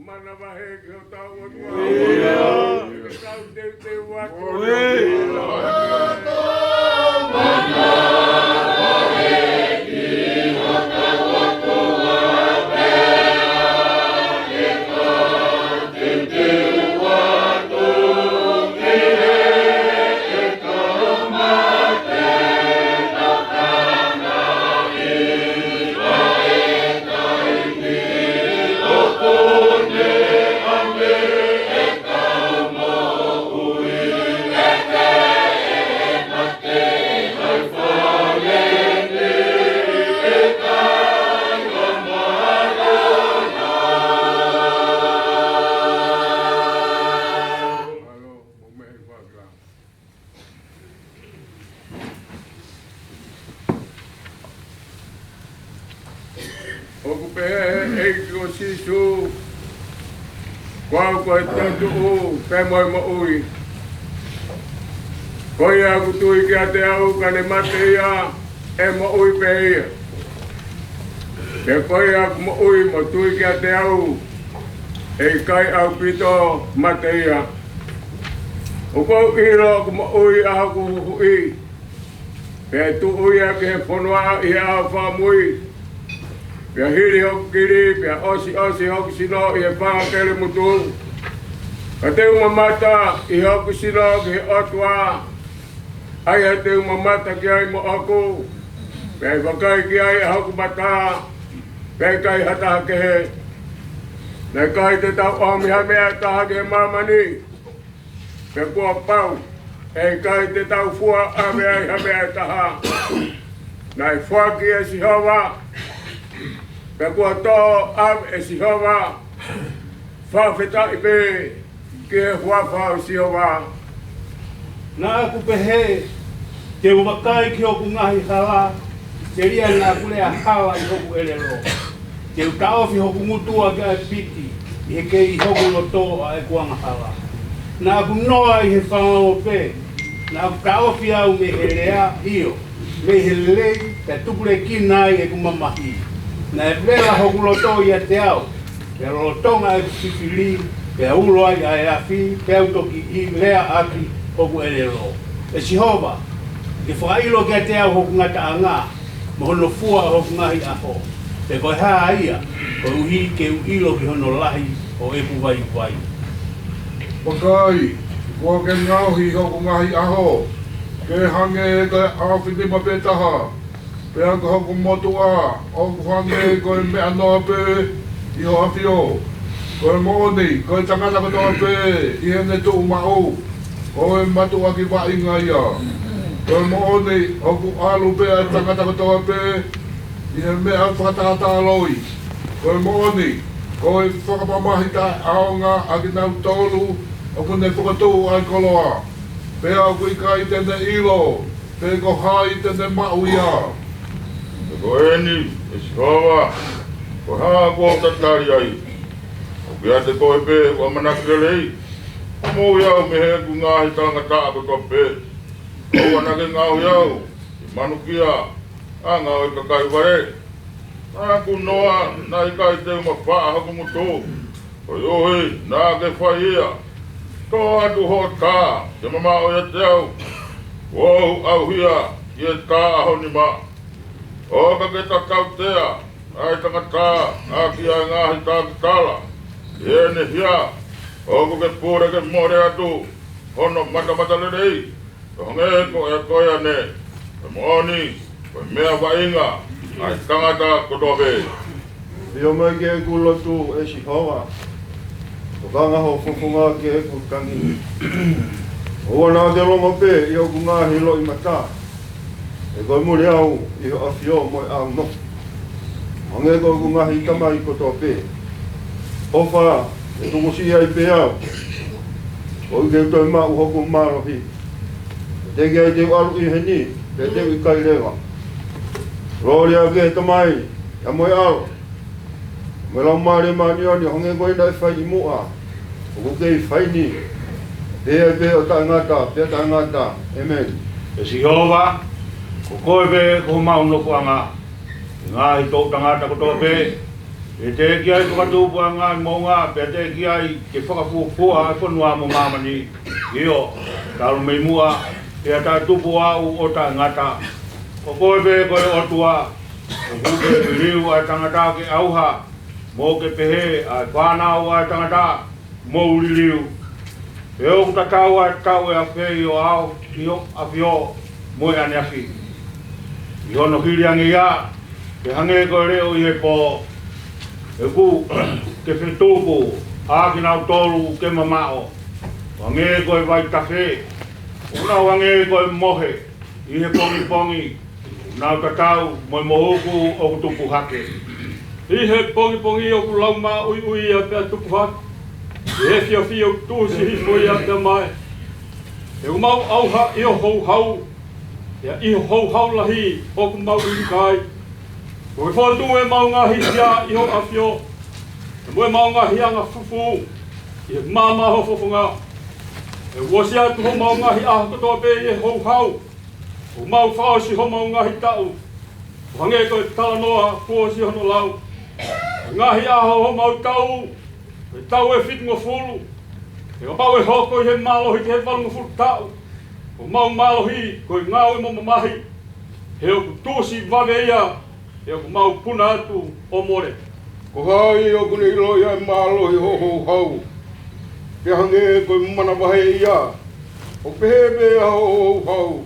Manavahē ki hotau ʻOtua. Ke tau teuteu atu. ʻOku pehē ʻe he ʻEiki ko Sīsū, ko au ko e toetuʻu pea mo e moʻui. Ko ia ʻoku tui kiate au ka ne mate ia, ʻe moʻui pē ia. Pea ko ia ʻoku moʻui mo tui kiate au, ʻe ʻikai ʻaupito mate ia. ʻOku ou ʻilo ʻoku moʻui ʻa hoku Huhuʻi, Pea tuʻu ia ki he fonua ʻi he ʻao fakamui. Pea hili hoku kili, pea ʻosiʻosi hoku sino ʻi he fanga kelemutu. Ka te u mamata ʻi hoku sino ki he ʻOtua, ʻa ia te u mamata ki ai moʻoku. Pea ʻe vakai ki ai ʻa hoku mata, pea ʻikai ha taha kehe. Naʻe ʻikai te tau ʻomi ha meʻa ʻe taha ki he māmani, pea kuo pau, ʻe ʻikai te tau fua ʻave ai ha meʻa ʻe taha. Naʻe foaki ʻe Sihova, pea kuo toʻo ʻave ʻe Sihova. Fakafetaʻi pē ki he huafa ʻo Sihova. Naʻa ku pehē, te u vakai ki hoku ngaahi hala, telia naʻa ku lea hala ʻi hoku ʻelelo. Te u taʻofi hoku ngutu ʻaki ʻa e piti, ʻi he kei ʻi hoku loto ʻa ʻeku angahala. Naʻa ku noa ʻi he fanga ope, naʻa ku taʻofi au mei he lea, ʻio, mei he lelei, pea tupulekina ai ʻeku mamahi. Naʻe vela hoku loto ʻiate au, pea lolotonga ʻeku fifili, pea ulo ai ʻa e afi, pea u toki ʻi lea ʻaki hoku ʻelelo. ʻE Sihova, ke fakaʻilo kiate au hoku ngataʻanga, mo hono fua ʻo hoku ngaahi ʻaho. Pe ko e hā ia, koeʻuhi ke u ʻilo ki hono lahi ʻo ʻeku vaivai. Vakai, kuo ke ngaohi hoku ngaahi ʻaho, ke hangē ko e ʻaofinima pē taha, pea ko hoku motuʻa ʻoku hangē ko e meʻa noa pē ʻi ho ʻafio. Ko e moʻoni, ko e tangata kotoa pē ʻi heʻene tuʻu maʻu, ko e mātuʻaki vaʻinga ia. Ko e moʻoni, ʻoku ʻalu pē ʻa e tangata kotoa pē ʻi he meʻa fakatātā loi. Ko e moʻoni, ko e fakamamahi taʻeʻaonga ʻa kinautolu ʻoku ne fokotuʻu ʻa e koloa, pea ʻoku ʻikai te ne ʻilo pe ko hai te ne maʻu ia. Ko eni, ʻe Sihova, ko e hā kuo u tatali ai? ʻOku ʻiate koe pē ʻoku ʻamanaki lelei, ʻo moʻui au mei heʻeku ngaahi talangataʻa kotoa pē. ʻOua naʻa ke ngaohi au ke manukia ʻa e ngāue ʻa e kakai vale. Naʻa ku noa, naʻe ʻikai te u mafaʻa hoku ngutu, koeʻuhi naʻa ke fai ia. Toʻo atu hoʻo tā ke mamaʻo ʻiate au, kuo u ʻauhia ʻi he tā ʻa ho nima. ʻOka ke tatautea ʻa e tangata ʻaki ʻa e ngaahi takitala ʻi heʻene hia, ʻoku ke pule ke mole atu hono matamatalelei, ʻo hangē ko e ko ia ne, ko e moʻoni, ko e meʻa vaʻinga ʻa e tangata kotoa pē. ʻIo mai ki heʻeku lotu, ʻe Sihova, tokanga ho fofonga ki heʻeku tangi. ʻOua naʻa ke longo pē ʻi hoku ngaahi loʻimata, ʻe koe muli au ʻi ho ʻafio mo e ʻaunofo, hangē ko ʻeku ngaahi tamai kotoa pē. ʻOfa, ʻe tukusiʻi ai pē au, koeʻuhi ke u toe maʻu hoku mālohi. Teʻeki ai te u ʻalu ʻi heni, pea te u ʻikai leva. Kolōlia ki he Tamai, pea mo e ʻAlo, mo e Laumālie Māʻoniʻoni, ʻo hangē ko ia naʻe fai ʻi muʻa, ʻoku kei fai ni, pea pehē ʻo taʻengata pea taʻengata. ʻĒmeni. ʻE Sihova, ko koe pē ko homau nofoʻanga ʻi he ngaahi toʻutangata kotoa pē. ʻE teʻeki ai fakatupu ʻa e ngaahi moʻunga, pea teʻeki ai ke fakafuofua ʻa e fonua mo māmani. ʻIo, talu mei muʻa, pea taʻetupu ʻo aʻu ʻo taʻengata. Ko koe pē ko e ʻOtua, ʻoku ke liliu ʻa e tangata ke ʻauha, mo ke pehē ʻa e fānau ʻa e tangata, mou liliu. He ʻoku tatau ʻa e tau ʻe afe ʻi ho ʻao, ʻi ho ʻafio mo e ʻaneafi. ʻI hono hili ange ia, ke hangē ko e leʻo ʻi he pō, he ʻoku ke fetuku ʻa kinautolu ke mamaʻo. Hangē ko e vaitafe, ʻoku nau hangē ko e mohe ʻi he pongipongi, ʻoku nau tatau mo e mohuku ʻoku tupu hake. ʻI he pongipongi ʻoku lau maʻuiʻui ia pea tupu hake, ʻi he efiafi ʻoku tuʻusi hifo ia pea mae. He ʻoku mau ʻauha ʻi ho houhau, pea ʻi ho houhau lahi ʻoku mau ʻilikā ai. Kuo ke fokotuʻu ʻemau ngaahi hia ʻi ho ʻafio, pea mo ʻemau ngaahi anga fufū ʻi he maama ʻo ho fofonga. He ʻoku ʻosi atu homau ngaahi ʻaho kotoa pē ʻi he houhau, ʻoku mau fakaʻosi homau ngaahi taʻu, ʻo hangē ko e talanoa kuo ʻosi hono lau. He ngaahi ʻaho ʻo homau taʻu, ko e taʻu ʻe fitungofulu, he kapau ʻe hoko ʻi he mālohi ki he valungofulu taʻu, ko homau mālohi ko e ngāue mo e mamahi. He ʻoku tuʻusi vave ia, he ʻoku mau puna atu ʻo mole. Ko hai ʻoku ne ʻiloʻi ʻa e mālohi ʻo hoʻo houhau? Pea hangē ko e manavahē ia, ʻoku pehē pē ʻa hoʻo houhau.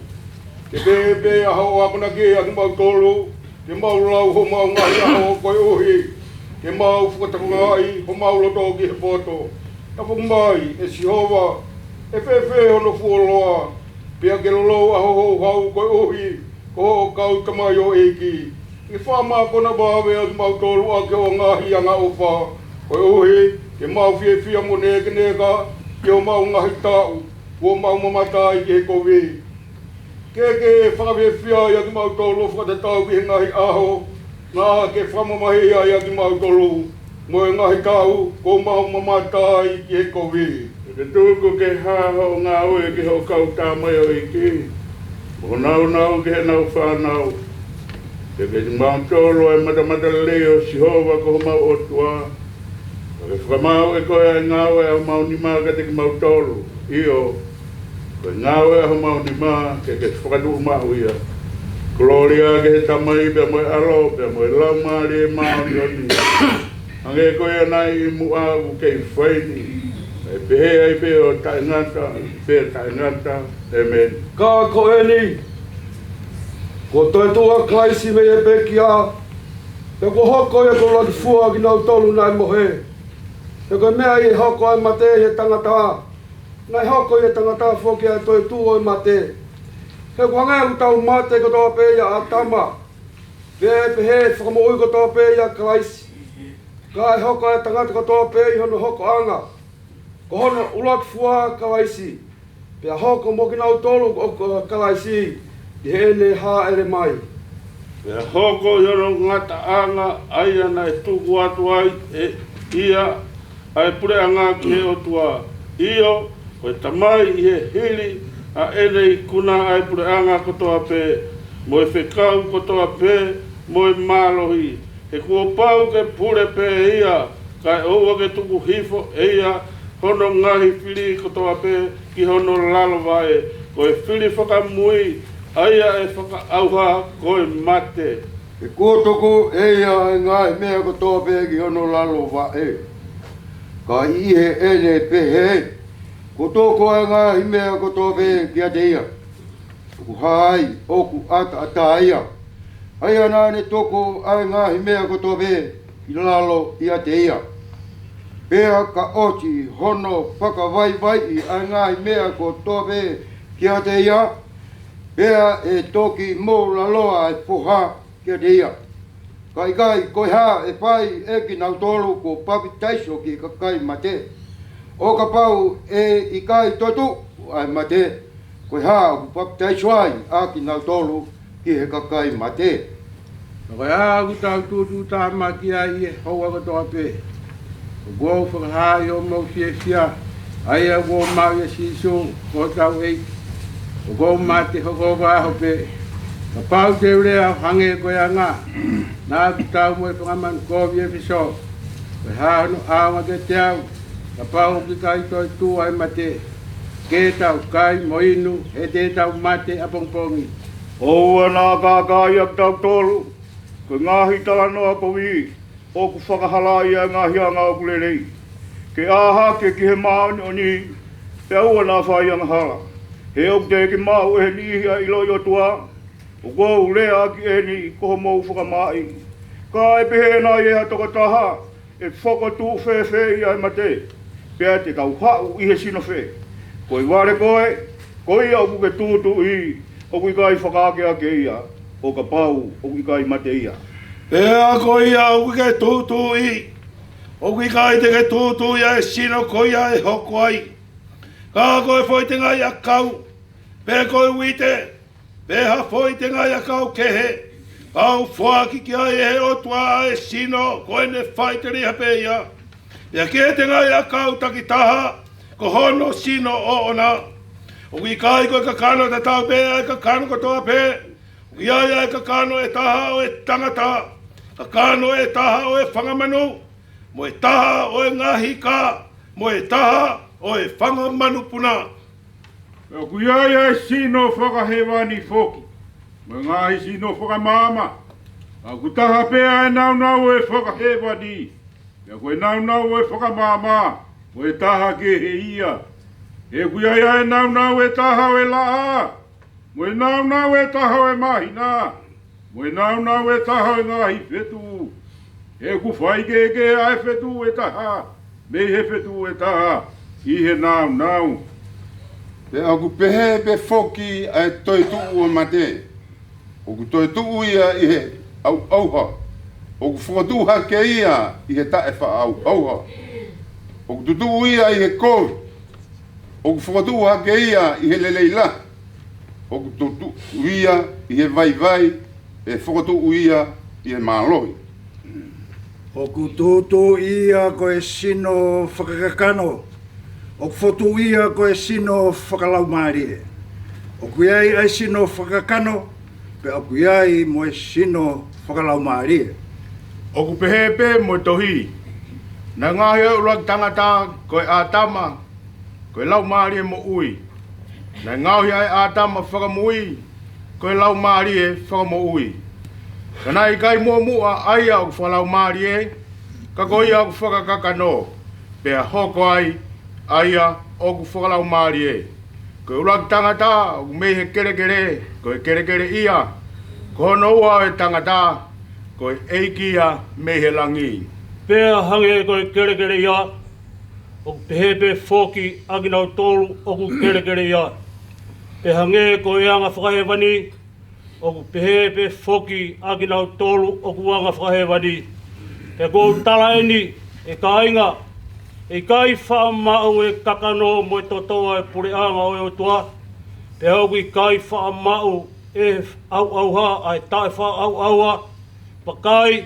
Ke pehē pē ʻa hoʻo akonaki ʻa kimautolu, ke mau lau homau ngaahi ʻaho koeʻuhi ke mau fakatakangaʻi homau loto ki he poto. Tapu mai, ʻe Sihova, ʻe fēfē hono fuoloa? Pea ke lolou ʻa hoʻo houhau koeʻuhi ko hoʻo kau tamaioʻeiki. Ke fakamākona vave ʻa kimautolu ʻaki hoʻo ngaahi angaʻofa, koeʻuhi ke mau fiefia mo nēkeneka ki homau ngaahi taʻu kuo mau mamata ai ki he kovi. Ke ke fakafiefia ʻa kimautolu fakatatau ki he ngaahi ʻaho naʻa ke fakamamahiʻi ai ʻa kimautolu, mo e ngaahi taʻu kuo mau mamata ai ki he kovi. Ke tuku ke hā hoʻo ngāue ki hoʻo kau tamaioʻeiki, mo nāunau ki heʻenau fānau. Ke ke kimautolu ʻa e matamatalelei ʻo Sihova ko homau ʻOtua. Ka ke fakamaau ʻe koe ʻa e ngāue ʻa homau nima kiate kimautolu. ʻIo, ko e ngāue ʻa homau nima ke ke fakatuʻumaʻu ia. Kolōlia ki he Tamai pea mo e ʻAlo pea mo e Laumālie Māʻoniʻoni. Hangē ko ia naʻe ʻi muʻa, ʻoku kei fai ni, ʻe pehē ai pē ʻo taʻengata pea taʻengata. ʻĒmeni. Ka ko eni, kuo toetuʻu ʻa Kalaisi mei he pekia, pea kuo hoko ia ko e ʻuluaki fua ʻo kinautolu naʻe mohe. He ko e meʻa ʻi he hoko ʻa e mate ʻi he tangata, naʻe hoko ʻi he tangata foki ʻa e toetuʻu ʻo e mate. He ʻoku hangē ʻoku tau mate kotoa pē ʻia ʻĀtama, pea ʻe pehē ʻe fakamoʻui kotoa pē ʻia Kalaisi. Ka ʻe hoko ʻa e tangata kotoa pē ʻi hono hokoʻanga, ko hono ʻuluaki fua ʻa Kalaisi, pea hoko mo kinautolu ʻo, ʻo Kalaisi ʻi heʻene hāʻele mai. Pea hoko ʻi hono ngataʻanga ʻa ia naʻe tuku atu ai ʻe ia ʻa e puleʻanga ki he ʻOtua. ʻIo, ko e Tamai ʻi he hili ʻa ʻene ikuna ʻa e puleʻanga kotoa pē, mo e fekau kotoa pē, mo e mālohi. He kuo pau ke pule pē ia, kae ʻoua ke tuku hifo ʻe ia hono ngaahi fili kotoa pē ki hono lalo vaʻe. Ko e fili fakamui ʻa ia ʻe fakaʻauha ko e mate. He kuo tuku ʻe ia ʻa e ngaahi meʻa kotoa pē ki hono lalo vaʻe. Ka ʻi heʻene pehē, kuo tuku ʻa e ngaahi meʻa kotoa pē kiate ia. ʻOku hā ai ʻoku ʻataʻatā ia, ʻa ia naʻa ne tuku ʻa e ngaahi meʻa kotoa pē ki lalo ʻiate ia. Pea ka ʻosi hono fakavaivaiʻi ʻa e ngaahi meʻa kotoa pē kiate ia, pea ʻe toki moʻulaloa ʻa e foha kiate ia. Ka ʻikai, ko e hā ʻe fai ʻe kinautolu kuo papitaiso ki he kakai mate, ʻo kapau ʻe ʻikai toetuʻu ʻa e mate? Ko e hā ʻoku papitaiso ai ʻa kinautolu ki he kakai mate? Ka ko e hā ʻoku tau tūtuutāmaki ai ʻi he houa kotoa pē? ʻOku ou fakahā ʻi homou fiefia, ʻa ia ʻoku ou maʻu ʻia Sīsū ko hotau ʻEiki, ʻoku ou mate hoko ko e ʻaho pē. Kapau te u lea ʻo hangē ko e anga, naʻa ku tau mo e fanga manu kovi ʻi ʻEfesō. Ko e hā hono ʻaonga kiate au, kapau ʻoku ʻikai toetuʻu ʻa e mate? Ke tau kai mo inu, he te tau mate ʻapongipongi. ʻOua naʻa kākaaʻi ʻa kitautolu ko e ngaahi talanoa kovi ʻoku fakahalaiaʻi ʻa e ngaahi anga ʻoku lelei, ke ʻā hake ki he māʻoniʻoni, pea ʻoua naʻa fai angahala. He ʻoku teʻeki maʻu ʻe he niʻihi ʻa e ʻiloʻi ʻOtua. ʻOku ou lea ʻaki eni ko homou fakamaaʻi. Ka ʻe pehē nai ʻe ha tokotaha, ʻe fokotuʻu fēfē ʻa e mate? Pea te tau haʻu ʻi he sino fē? Ko e vale koe, ko ia ʻoku ke tūtuuʻi, ʻoku ʻikai fakaakeake ia, ʻo kapau ʻoku ʻikai mate ia. Pea ko ia ʻoku ke tūtuuʻi, ʻoku ʻikai te ke tūtuuʻi ʻa e sino ko ia ʻe hoko ai. Ka ko e foʻi tengaʻi ʻakau, pe ko e uite, pe ha foʻi tengaʻi ʻakau kehe, kuo foaki ki ai ʻe he ʻOtua ʻa e sino ko ʻene faʻiteliha pē ia. Pea ki he tengaʻi ʻakau takitaha, ko hono sino ʻoʻona. ʻOku ʻikai ko e kakano tatau pē ʻa e kakano kotoa pē? ʻOku ʻi ai ʻa e kakano ʻe taha ʻo e tangata, kakano ʻe taha ʻo e fanga manu, mo e taha ʻo e ngaahi ika, mo e taha ʻo e fanga manupuna. ʻOku ʻi ai ʻa e sino fakahēvani foki. mo e ngaahi sino fakamaama. ʻOku taha pē ʻa e nāunau ʻo e fakahēvani, pea ko e nāunau ʻo e fakamaama, ko e taha kehe ia. He ʻoku ʻi ai ʻa e nāunau ʻe taha ʻo e laʻā, mo e nāunau ʻe taha ʻo e māhina, mo e nāunau ʻe taha ʻo e ngaahi fetuʻu. He ʻoku faikehekehe ʻa e fetuʻu ʻe taha mei he fetuʻu ʻe taha ʻi he nāunau. Pea ʻoku pehē pē foki ʻa e toetuʻu ʻo e mate. ʻOku toetuʻu ia ʻi he ʻauʻauha, ʻoku fokotuʻu hake ia ʻi he taʻefaʻaʻauʻauha. ʻOku tutuʻu ia ʻi he kovi, ʻoku fokotuʻu hake ia ʻi he lelei lahi. ʻOku tutuʻu ia ʻi he vaivai, ʻe fokotuʻu ia ʻi he mālohi. ʻOku tutuʻu ia ko e sino fakakakano, ʻoku fokotuʻu ia ko e sino fakalaumālie. ʻOku ʻi ai ʻa e sino fakakakano, pea ʻoku ʻi ai mo e sino fakalaumālie. ʻOku pehē pē mo e tohi: Naʻe ngaohi ʻa e ʻuluaki tangata ko e ʻĀtama ko e laumālie moʻui. Naʻe ngaohi ʻa e ʻĀtama fakamui ko e laumālie fakamoʻui. Ka naʻe ʻikai muʻomuʻa ʻa ia ʻoku fakalaumālie, ka ko ia ʻoku fakakakano, pea hoko ai ʻa ia ʻoku fakalaumālie. Ko e ʻuluaki tangata ʻoku mei he kelekele, ko e kelekele ia. Ko hono ua ʻo e tangata, ko e ʻEiki ia mei he langi. Pea hangē ko e kelekele ia, ʻoku pehē pē foki ʻa kinautolu ʻoku kelekele ia. Pea hangē ko e anga fakahēvani, ʻoku pehē pē foki ʻa kinautolu ʻoku anga fakahēvani. Pea ʻoku ou tala eni, ʻe kāinga, ʻe ʻikai faʻa maʻu ʻe he kakano mo e totoa ʻa e puleʻanga ʻo e ʻOtua, pea ʻoku ʻikai faʻa maʻu ʻe he ʻauʻauha ʻa e taʻefaʻaʻauʻauha. Vakai,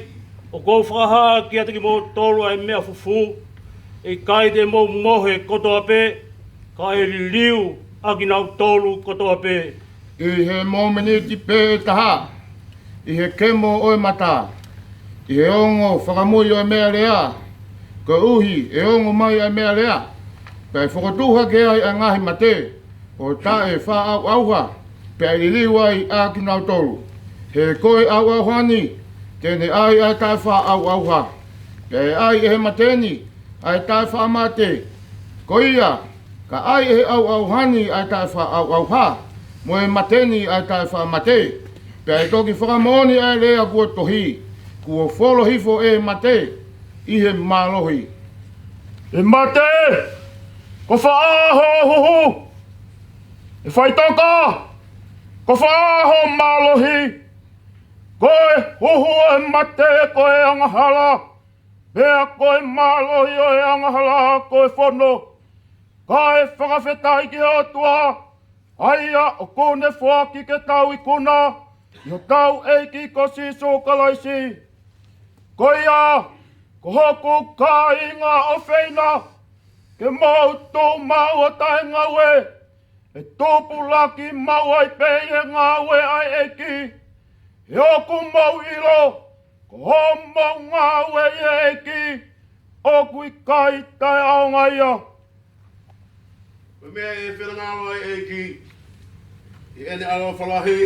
ʻoku ou fakahā kiate kimoutolu ʻa e meʻa fufū. ʻE ʻikai te mou mohe kotoa pē, ka ʻe liliu ʻa kinautolu kotoa pē. ʻI he momeniti pē ʻe taha, ʻi he kemo ʻo e mata, ʻi he ongo fakamui ʻo e meʻalea, koeʻuhi ʻe ongo mai ʻa e meʻalea, pea ʻe fokotuʻu hake ai ʻa e ngaahi mate ʻo taʻefaʻaʻauʻauha, pea ʻe liliu ai ʻa kinautolu. He ko e ʻauʻauha ni te ne ʻai ʻa e taʻefaʻaʻauʻauha, pea ʻe ʻai ʻe he mate ni ʻa e taʻefaʻamate. Ko ia, ka ʻai ʻe he ʻauʻauha ni ʻa e taʻefaʻaʻauʻauha, mo e mate ni ʻa e taʻefaʻamate, pea ʻe toki fakamoʻoni ʻa e lea kuo tohi: Kuo folo hifo ʻe he mate ʻi he mālohi. ʻE mate, ko fē hoʻo huhu? ʻE faʻitoka, ko fē hoʻo mālohi? Ko e huhu ʻo e mate ko e angahala, pea ko e mālohi ʻo e angahala ko e fono. Kae fakafetaʻi ki he ʻOtua, ʻa ia ʻoku ne foaki ke tau ikuna ʻi hotau ʻEiki ko Sīsū Kalaisi. Ko ia, ko hoku kāinga ʻofeina, ke mou tuʻu maʻu ʻo taʻengaue, ʻe tupulaki maʻu ai pē ʻi he ngāue ʻa e ʻEiki. He ʻoku mou ʻilo, ko hoʻomou ngāue ʻi he ʻEiki, ʻoku ʻikai taʻeʻaonga ia. Ko e meʻa ʻe finangalo ai ʻa e ʻEiki ʻi heʻene ʻaloʻofa lahi,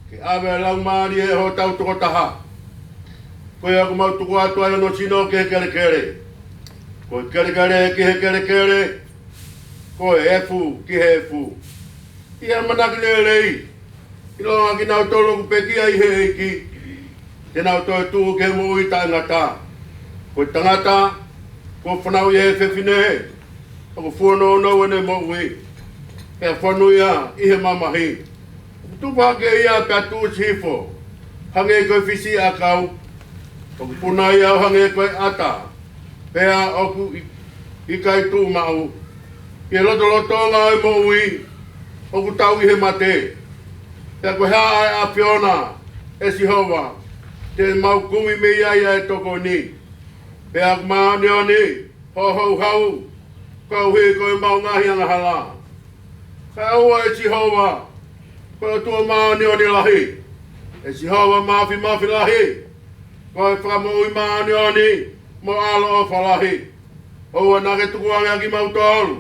ke ʻave ʻa e laumālie ʻo hotau tokotaha. Ko ia ʻoku mau tuku atu ai hono sino ki he kelekele, ko e kelekele ki he kelekele, ko e efu ki he efu. ʻI he ʻamanaki lelei, ʻilonga kinautolu ʻoku pekia ʻi he ʻEiki, te nau toetuʻu ki he moʻui taʻengata. Ko e tangata kuo fanauʻi ʻe he fefine, ʻoku fuonounou ʻene moʻui, pea fonu ia ʻi he mamahi. ʻOku tupu hake ia pea tuʻusi hifo, hangē ko e fisi ʻakau. ʻOku puna ia ʻo hangē ko e ʻata, pea ʻoku ʻi-, ʻikai tuʻu maʻu. ʻI he lotolotonga ʻo e moʻui, ʻoku tau ʻi he mate. Pea ko e hā ʻa e ʻAfiona, ʻe Sihova, te mau kumi mei ai ʻa e tokoni? Pea ʻoku māʻoniʻoni hoʻo houhau, koeʻuhi ko ʻemau ngaahi angahala. Kae ʻoua, ʻe Sihova, ko e ʻOtua māʻoniʻoni lahi, ʻe Sihova Māfimafi lahi, ko e Fakamoʻui māʻoniʻoni mo ʻaloʻofa lahi. ʻOua naʻa ke tukuange ʻa kimautolu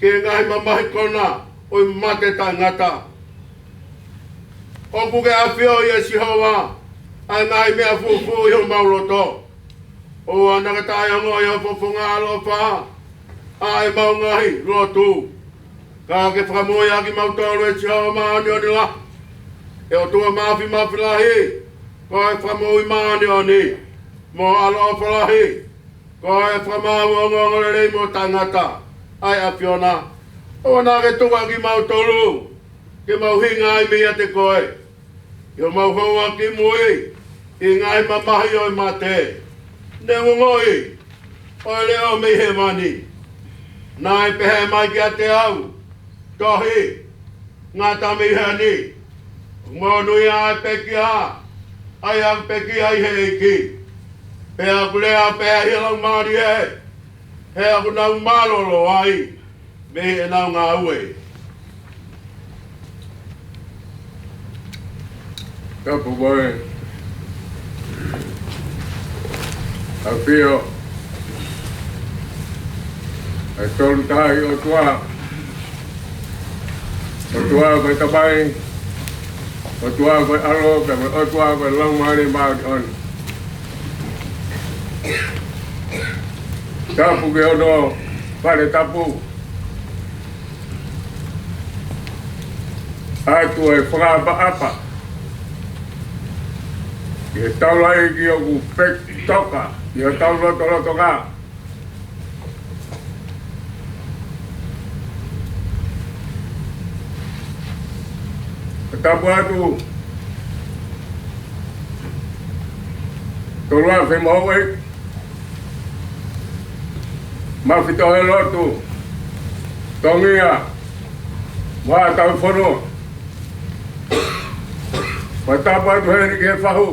ki he ngaahi mamahi kona ʻo e mate taʻengata. ʻOku ke ʻafioʻi, ʻe Sihova, ʻa e ngaahi meʻa fufū ʻi homau loto. ʻOua naʻa ke taʻeongoʻi ʻa e fofonga ʻaloʻofa ʻa ʻemau ngaahi lotu. Ka ke fakamoʻui ʻa kimautolu, ʻe Sihova māʻoniʻoni lahi, ʻe ʻOtua mafimafi lahi, ko e Fakamoʻui māʻoniʻoni mo ʻaloʻofa lahi, ko e Fakamaau ʻo e ongoongolelei mo taʻengata ʻa e ʻAfiona. ʻOua naʻa ke tuku ʻa kimautolu ke mau hinga ai meiate koe, ʻi homau houa kimui ʻi he ngaahi mamahi ʻo e mate. Neongo ʻa e leʻo mei hēvani, naʻe pehē mai kiate au, Tohi, ngata mei heni. Monūʻia ʻa e pekia ʻa ia ʻoku pekia ʻi he ʻEiki, pea ʻoku lea pehē ʻi he laumālie, he ʻoku nau mālōlō ai mei heʻenau ngāue. Tapu mo e ʻafio ʻa e Tolu Tahaʻi ʻOtua, ʻOtua ko e Tamai, ʻOtua ko e ʻAlo, pea mo e ʻOtua ko e Laumālie Māʻoniʻoni. Tapu ki hono fale tapu atu e fakaʻapaʻapa ʻi he taulaʻeiki ʻoku peki toka ʻi hotau lotolotonga. Tapu atu, tolu afe mo houʻeiki, mafitohe lotu Tonga ia mo ʻetau fonua. Fakatapu atu heni ki he fahu,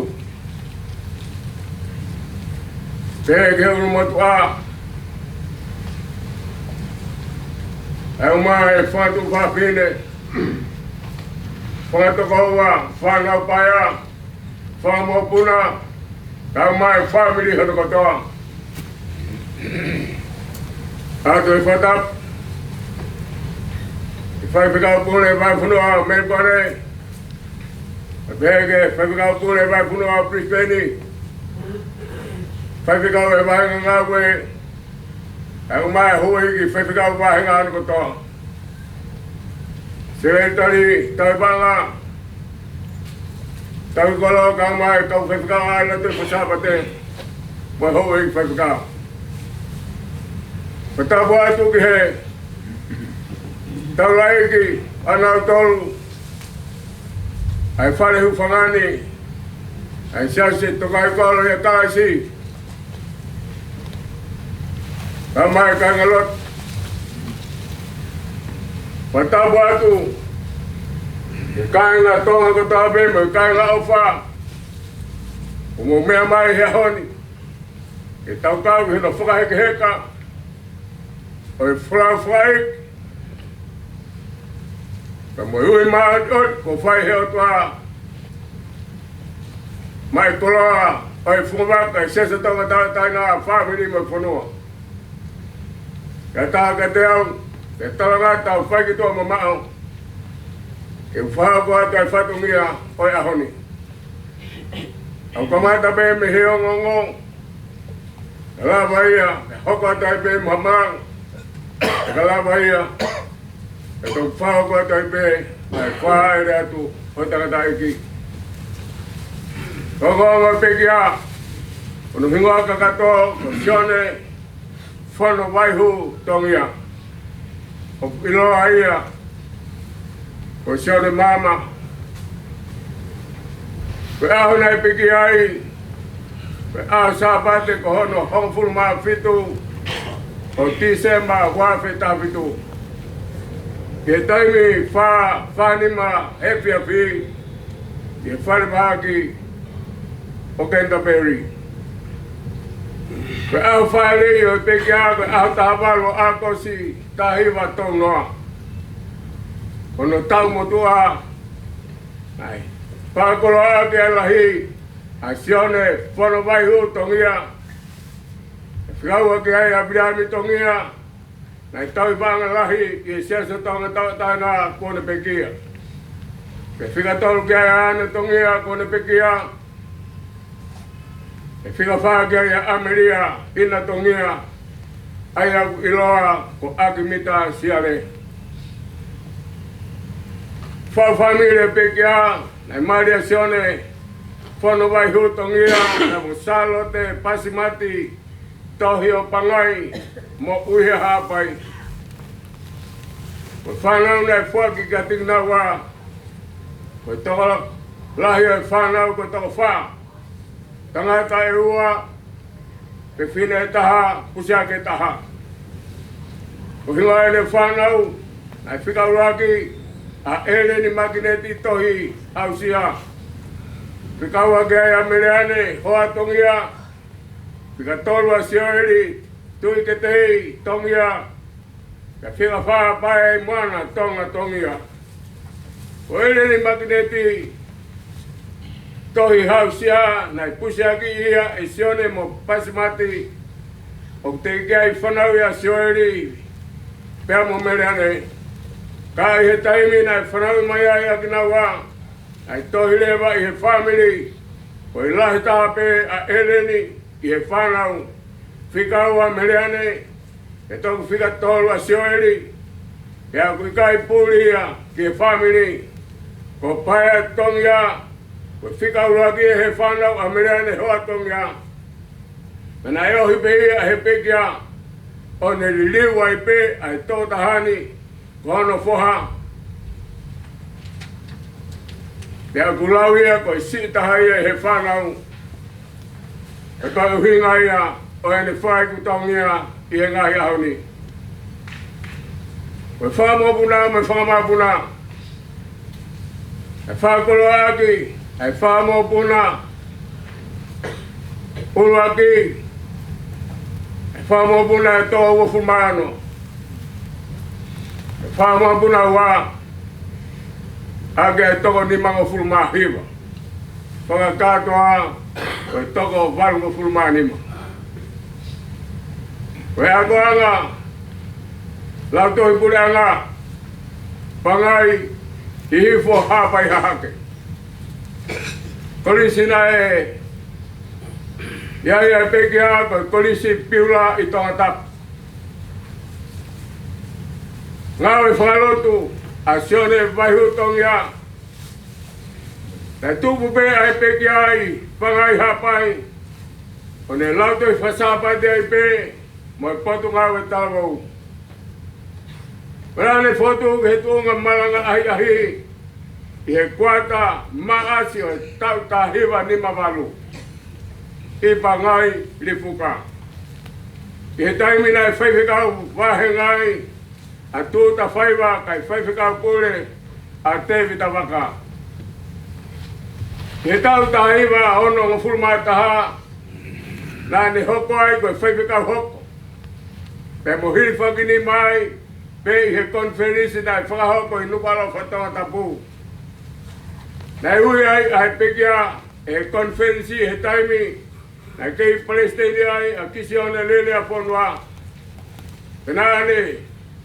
pea ki he ʻulumotuʻa, ʻa e ʻumaʻā e fanga tuofāfine, fanga tokoua, fānau paea, fanga mokopuna, kae ʻumaʻā e fāmili hono kotoa. ʻOatu e fakatapu ki he Faifekau Pule Vahefonua ʻo Melikone, pea pehē ki he Faifekau Pule Vahefonua ʻo Brisbane, faifekau ʻo e vāhenga ngāue, kae ʻumaʻā e houʻeiki faifekau vāhenga hono kotoa. Sekelitali Tauʻi Paʻanga, Tauʻi Kolo, kae ʻumaʻā e kau faifekau ʻa e Lotu Faka-Sāpate mo e houʻeiki faifekau. Fakatapu atu ki he taulaʻeiki ʻanautolu ʻa e Fale Hūfanga ni, ʻa e Siasi Tokaiʻi Kolo ʻia Kalaisi, kae ʻumaʻā e kāingalotu. Fakatapu atu ki he kāinga Tonga kotoa pē mo e kāinga ʻofa ʻoku mou meʻa mai he ʻaho ni ke tau kau ʻi hono fakahekeheka ʻo e folau fakaʻeiki pea mo e ui māʻoniʻoni kuo fai ʻe he ʻOtua maʻa e koloa ʻo e fungavaka ʻo e Siasi ʻo Tonga Tauʻatāina, fāmili mo e fonua. Kae ʻatā kiate au ke talangata ʻo fai ki tuʻa mamaʻo ke u fakahoko atu ʻa e fatongia ʻo e ʻaho ni. ʻOku kamata pē mei he ongoongo, ka lava ia ke hoko atu ai pē mo ha malanga, ka lava ia ke toki fakahoko atu ai pē ʻa e fāʻele atu ʻo e tangataʻeiki. Ko e ongoongo pekia, ko hono hingoa kakato ko Sione Fono Vaihū Tongia. ʻOku ʻiloa ia ko Sione Maama. Ko e ʻaho naʻe pekia ai ko e ʻaho Sāpate ko hono hongofulu mā fitu ʻo Tīsema ua afe taha fitu, ki he taimi fā, fā nima efiafi, ʻi he fale mahaki ʻo Canterbury. Ko e ʻaho fāʻeleʻi ʻo e pekia ko e ʻaho taha valu ʻo ʻAokosi, taha hiva tolu noa, ko hono taʻu motuʻa. ʻAi, fakakoloa ʻaki ʻa e lahi ʻa Sione Fono Vaihū Tongia, ʻe fekauʻaki ai ʻa Viliami Tongia, naʻe tauʻi paʻanga lahi ʻi he Siasi ʻo Tonga Tauʻatāina kuo ne pekia. Pea fika tolu ki ai ʻa ʻAna Tongia ko ʻene pekia. Pea fika fā ki ai ʻa ʻAmelia ʻIna Tongia, ʻa ia ʻoku ʻiloa ko ʻAkimita Siale. Fā fāmili pekia, naʻe mali ʻa Sione Fono Vaihū Tongia, naʻe mo Sālote Pasimati Tohi ʻo Pangai mo ʻUihe Haʻapai. Ko e fānau naʻe foaki kiate kinaua, ko e tokolahi ʻo e fānau ko e toko fā. Tangata ʻe ua, pea fefine ʻe taha, pusiaki ʻe taha. Ko e hingoa ʻo ʻene fānau, naʻe fika ʻuluaki ʻa ʻEleni Makineti Tohi Hausia. Fika ua ki ai ʻa Meleane Hoa Tongia, fika tolu ʻa Sioeli Tuʻiketei Tongia, pea fika fā ʻa Paeaimoana Tonga Tongia. Ko ʻEleni Makineti Tohi Hausia, naʻe pusiaki ia ʻe Sione mo Pasimati, ʻoku teʻeki ai fanauʻi ʻa Sioeli pea mo Meleane. Ka ʻi he taimi naʻe fanauʻi mai ai ʻa kinaua, naʻe tohi leva ʻi he fāmili, ko e lahi taha pē ʻa ʻEleni ʻi he fānau, fika ua ʻa Meleane, pea toki fika tolu ʻa Sioeli, pea ʻoku ʻikai puli ia ki he fāmili. Ko Paea Tongia, ko e fika ʻuluaki ʻi he fānau ʻa Meleane Hoa Tongia. Pea naʻe ohi pē ia he pekia, ʻo ne liliu ai pē ʻa e tokotaha ni ko hono foha. Pea ʻoku lau ia ko e siʻi taha ia he fānau. Pea ko e ʻuhinga ia ʻo ʻene fai kutongia ʻi he ngaahi ʻaho ni. Ko e fanga mokopuna mo e fanga mokopuna, ʻe fakakoloa ʻaki ʻa e fanga mokopuna ʻuluaki, ʻa e fanga mokopuna ʻe toko uofulu mā ono, ʻa e fanga mokopuna ua, ʻaki ʻa e toko nimangofulu mā hiva. Fakakātoa ko e toko valungofulu mā nima. Ko e akoʻanga Lautohi Puleʻanga, Pangai, Hihifo, Haʻapai, Hahake. Kolisi naʻe ʻi ai ʻa e pekia ko e Kolisi Piula ʻi Tongatapu. Ngāue fakalotu ʻa Sione Vaihū Tongia. Naʻe tupu pē ʻa e pekia ʻi Pangai, Haʻapai, ʻo ne lautohi fakasāpate ai pē mo e Potungāue Talavou. Pea naʻa ne fokotuʻu ki he tuʻunga malanga ʻahiʻahi ʻi he kuata Maʻasi ʻo e taʻu taha hiva nima valu ʻi Pangai, Lifuka. ʻI he taimi naʻe faifekau vāhenga ai ʻa Tuʻutafaiva, kae faifekau pule ʻa Tēvita Vaka. ʻI he taʻu taha hiva onongofulu mā taha, naʻa ne hoko ai ko e faifekau hoko, pea mo hilifaki nima ai pē ʻi he konifelenisi naʻe fakahoko ʻi Nukuʻalofa, Tongatapu. Naʻe ui ai ʻa e pekia ʻe he konifelenisi he taimi naʻe kei palesiteni ai ʻa Kisione Leleafonua. Pea naʻa ne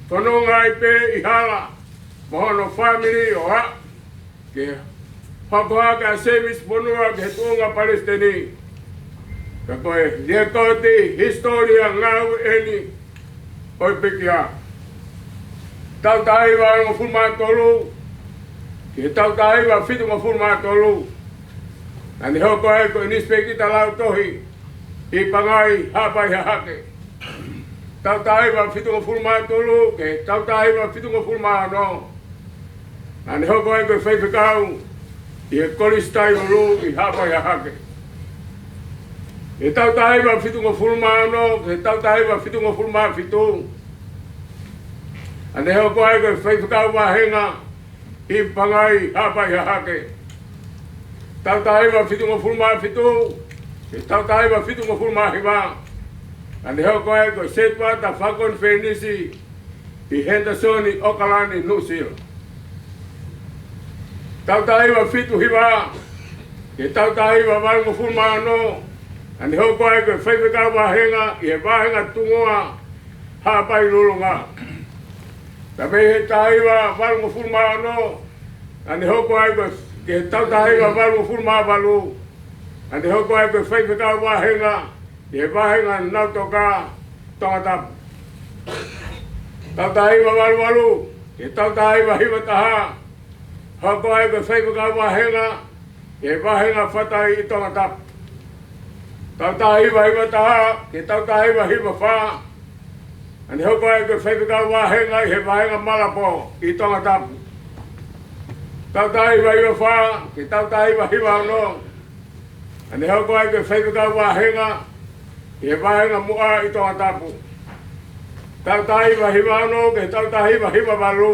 fononga ai pē ʻi hala mo hono fāmili ʻo aʻu ke hoko hake ʻa Sēmisi Fonua ki he tuʻunga palesiteni. Ka ko e liekoti hisitōlia ngāue eni ʻo e pekia. Taʻu taha hiva valungofulu mā tolu ki he taʻu taha hiva fitungofulu mā tolu, naʻa ne hoko ai ko e Nisipēkita Lautohi ʻi Pangai, Haʻapai, Hahake. Taʻu taha hiva fitungofulu mā tolu ki he taʻu taha hiva fitungofulu mā ono, naʻa ne hoko ai ko e faifekau ʻi he Kolisi Tailulu ʻi Haʻapai, Hahake. ʻI he taʻu taha hiva fitungofulu mā ono ki he taʻu taha hiva fitungofulu mā fitu, naʻa ne hoko ai ko e faifekau vāhenga ʻi Pangai, Haʻapai, Hahake. Taʻu taha hiva fitungofulu mā fitu ki he taʻu taha hiva fitungofulu mā hiva, naʻa ne hoko ai ko e setuata fakakonifelenisi ʻi Henderson, ʻOkalani, Nuʻusila. Taʻu taha hiva fitu hiva ki he taʻu taha hiva valungofulu mā ono, naʻa ne hoko ai ko e faifekau vāhenga ʻi he vāhenga tuʻunga Haʻapai, Lulunga. Pea mei he taha hiva valungofulu mā ono, Naʻa ne hoko ai ko e, ki he taʻu taha hiva valungofulu mā valu. Naʻa ne hoko ai ko e faifekau vāhenga ʻi he vāhenga Nautoka, Tongatapu. Taʻu taha hiva valu valu ki he taʻu taha hiva hiva taha, hoko ai ko e faifekau vāhenga ʻi he vāhenga Fatai ʻi Tongatapu. Taʻu taha hiva hiva taha ki he taʻu taha hiva hiva fā, naʻa ne hoko ai ko e faifekau vāhenga ʻi he vāhenga Malapo ʻi Tongatapu. Taʻu taha hiva hiva fā ki he taʻu taha hiva hiva ono, naʻa ne hoko ai ko e faifekau vāhenga ʻi he vāhenga Muʻa ʻi Tongatapu. Taʻu taha hiva hiva ono ki he taʻu taha hiva hiva valu,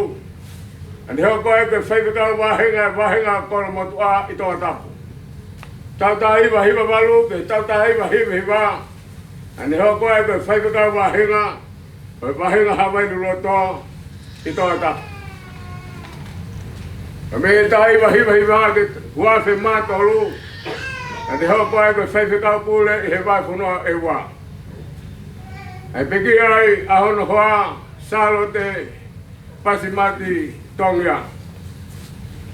naʻa ne hoko ai ko e faifekau vāhenga ʻi he vāhenga Kolomotuʻa ʻi Tongatapu. Taʻu taha hiva hiva valu ki he taʻu taha hiva hiva hiva, naʻa ne hoko ai ko e faifekau vāhenga ʻo e vāhenga Havailuloto ʻi Tongatapu. Pea mei he taʻu taha hiva hiva hiva ki he ua afe mā tolu, naʻa ne hoko ai ko e faifekau pule ʻi he vahefonua ʻEua. Naʻe pekia ai ʻa hono hoa, Sālote Pasimati Tongia.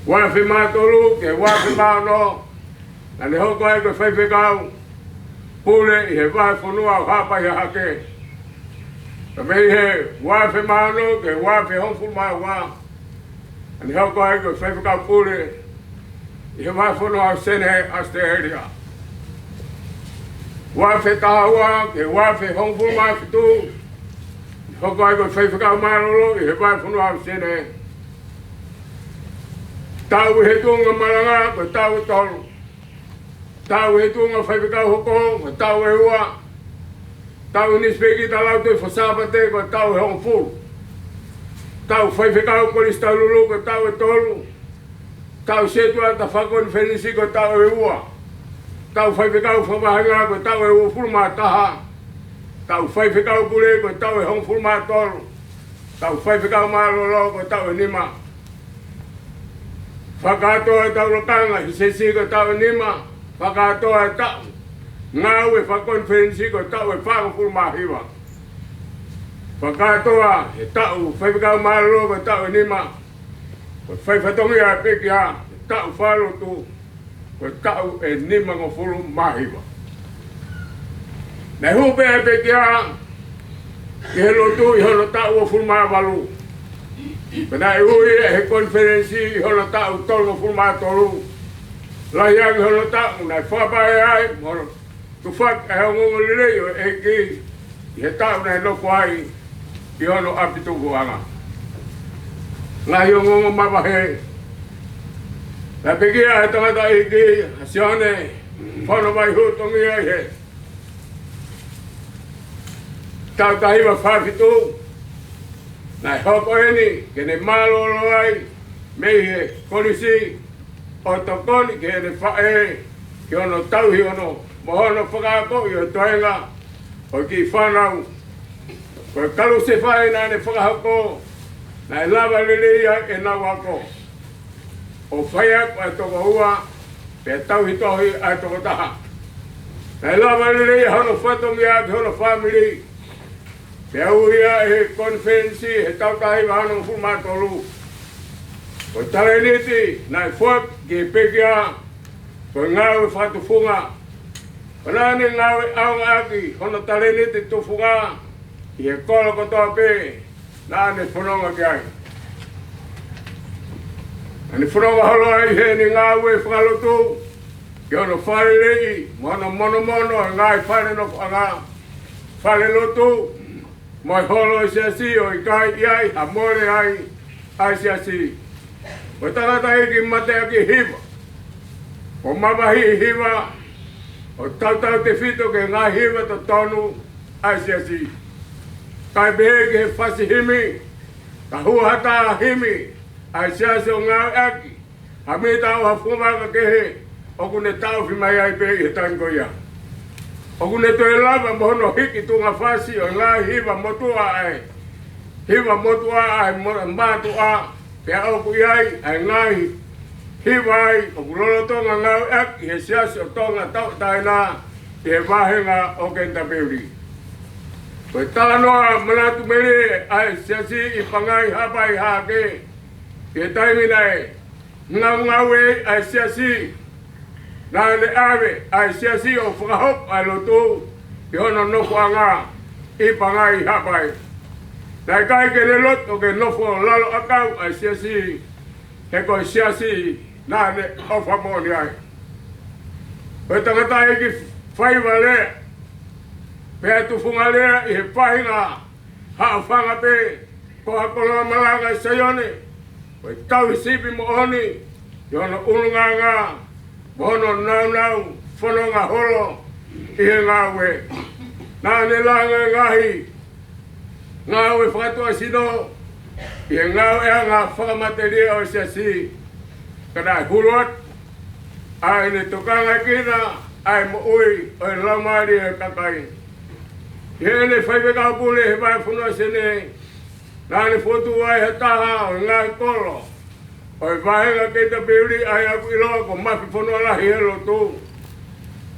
Ua afe mā tolu ki he ua afe mā ono, naʻa ne hoko ai ko e faifekau pule ʻi he vahefonua ʻo Haʻapai Hahake. Pea mei he ua afe mā ono ki he ua afe hongofulu mā ua, naʻa ne hoko ai ko e faifekau pule ʻi he vahefonua ʻo Senē, ʻAositelēlia. Ua afe taha ua ki he ua afe hongofulu mā fitu, hoko ai ko e faifekau mālōlō ʻi he vahefonua ʻo Senē. Taʻu ʻi he tuʻunga malanga ko e taʻu ʻe tolu. Taʻu ʻi he tuʻunga faifekau hoko ko e taʻu ʻe ua. Taʻu nisipeikita lautohi faka-Sāpate ko e taʻu ʻe hongofulu. Taʻu faifekau Kolisi Taululu ko e taʻu ʻe tolu. Taʻu setuata fakakonifelenisi ko e taʻu ʻe ua. Taʻu faifekau fakavāhenga ko e taʻu ʻe uofulu mā taha. Taʻu faifekau pule ko e taʻu ʻe hongofulu mā tolu. Taʻu faifekau mālōlō ko e taʻu ʻe nima. Fakakātoa e taʻu lakanga ʻi he siasi ko e taʻu ʻe nima. Fakakātoa e taʻu ngāue fakakonifelenisi ko e taʻu ʻe fāngofulu mā hiva. Fakakātoa e taʻu faifekau mālōlō ko e taʻu ʻe nima. Ko e faifatongia ʻa e pekia he taʻu fakalotu ko e taʻu ʻe nimangofulu mā hiva. Naʻe hū pē ʻa e pekia ki he lotu ʻi hono taʻu uofulu mā valu. Pea naʻe ui ia ʻe he konifelenisi ʻi hono taʻu tolungofulu mā tolu. Lahi ange hono taʻu naʻe fakapae ai mo hono tufaki ʻa e ongoongolelei ʻo e ʻEiki ʻi he taʻu naʻe nofo ai ʻi hono ʻapitupuʻanga. Lahi ongoongo mavahe. Naʻe pekia ʻa e tangataʻeiki ʻa Sione Fono Vaihū Tongia ʻi he taʻu taha hiva fā fitu. Naʻe hoko eni ke ne mālōlō ai mei he kolisi ʻo tokoni ki heʻene faʻē, ki hono tauhi hono, mo hono fakaakoʻi ʻo e toenga ʻo e kiʻi fānau. Ko e kalusefai naʻa ne fakahoko, naʻe lava lelei ai ʻenau ako ʻo fai ʻaki ʻa e toko ua, pea tauhi tohi ʻa e toko taha. Naʻe lava lelei ʻa hono fatongia ki hono fāmili. Pea ui ia ʻe he konifelenisi he taʻu taha hiva hongofulu mā tolu. Ko e talēniti naʻe foaki ki he pekia ko e ngāue fakatufunga. Pea naʻa ne ngāue ʻaonga ʻaki hono talēniti tufunga ʻi he kolo kotoa pē naʻa ne fononga ki ai. Naʻa ne fononga holo ai heʻene ngāue fakalotu ki hono fakaleleiʻi mo hono monomono ʻo e ngaahi fale nofoʻanga, fale lotu, mo e holo ʻo e siasi ʻo ʻikai ʻi ai ha mole ai ʻa e siasi. Ko e tangataʻeiki mateaki hiva, ʻo mavahiʻi hiva, ʻo tautautefito ki he ngaahi hiva totonu ʻa e siasi. Kae pehē ki he fasi himi, ka hua ha taha himi ʻa e siasi ʻo ngāue ʻaki ha mita ʻo ha fungavaka kehe, ʻoku ne taʻofi mai ai pē ʻi he taimi ko ia. ʻOku ne toe lava mo hono hiki tuʻunga fasi ʻo e ngaahi hiva motuʻa ʻa e, hiva motuʻa ʻa e mo-, mātuʻa, pea ʻoku ʻi ai ʻa e ngaahi hiva ai ʻoku lolotonga ngāue ʻaki he Siasi ʻo Tonga Tauʻatāina ʻi he vāhenga ʻo Kenitapeuli. Ko e talanoa manatu melie ʻa e siasi ʻi Pangai, Haʻapai, Hahake, ʻi he taimi naʻe ngaungaue ʻa e siasi. Naʻa ne ʻave ʻa e siasi ʻo fakahoko ʻa e lotu ʻi hono nofoʻanga ʻi Pangai, Haʻapai. Naʻe ʻikai ke ne loto ke nofo lalo ʻakau ʻa e siasi, he ko e siasi naʻa ne ʻofa moʻoni ai. Ko e tangataʻeiki faiva lea, pea tufunga lea ʻi he faʻahinga haʻofanga pē ko ha koloa malanga ʻi Saione, ko e tauhi sipi moʻoni ʻi hono ʻulungaanga mo hono nāunau fononga holo ʻi he ngāue. Naʻa ne langa e ngaahi ngāue fakatuʻasino ʻi he ngāueʻanga fakamatelie ʻo e siasi, ka naʻe hulu atu ʻa ʻene tokangaʻi ʻa e moʻui ʻo e laumālie ʻo e kakai. ʻI heʻene faifekau pule he vahefonua Senē, naʻa ne fokotuʻu ai ha taha ʻo e ngaahi kolo ʻo e vāhenga kei tapeuli, ʻa ia ʻoku ʻiloa ko Mafi Fonua Lahi he lotu.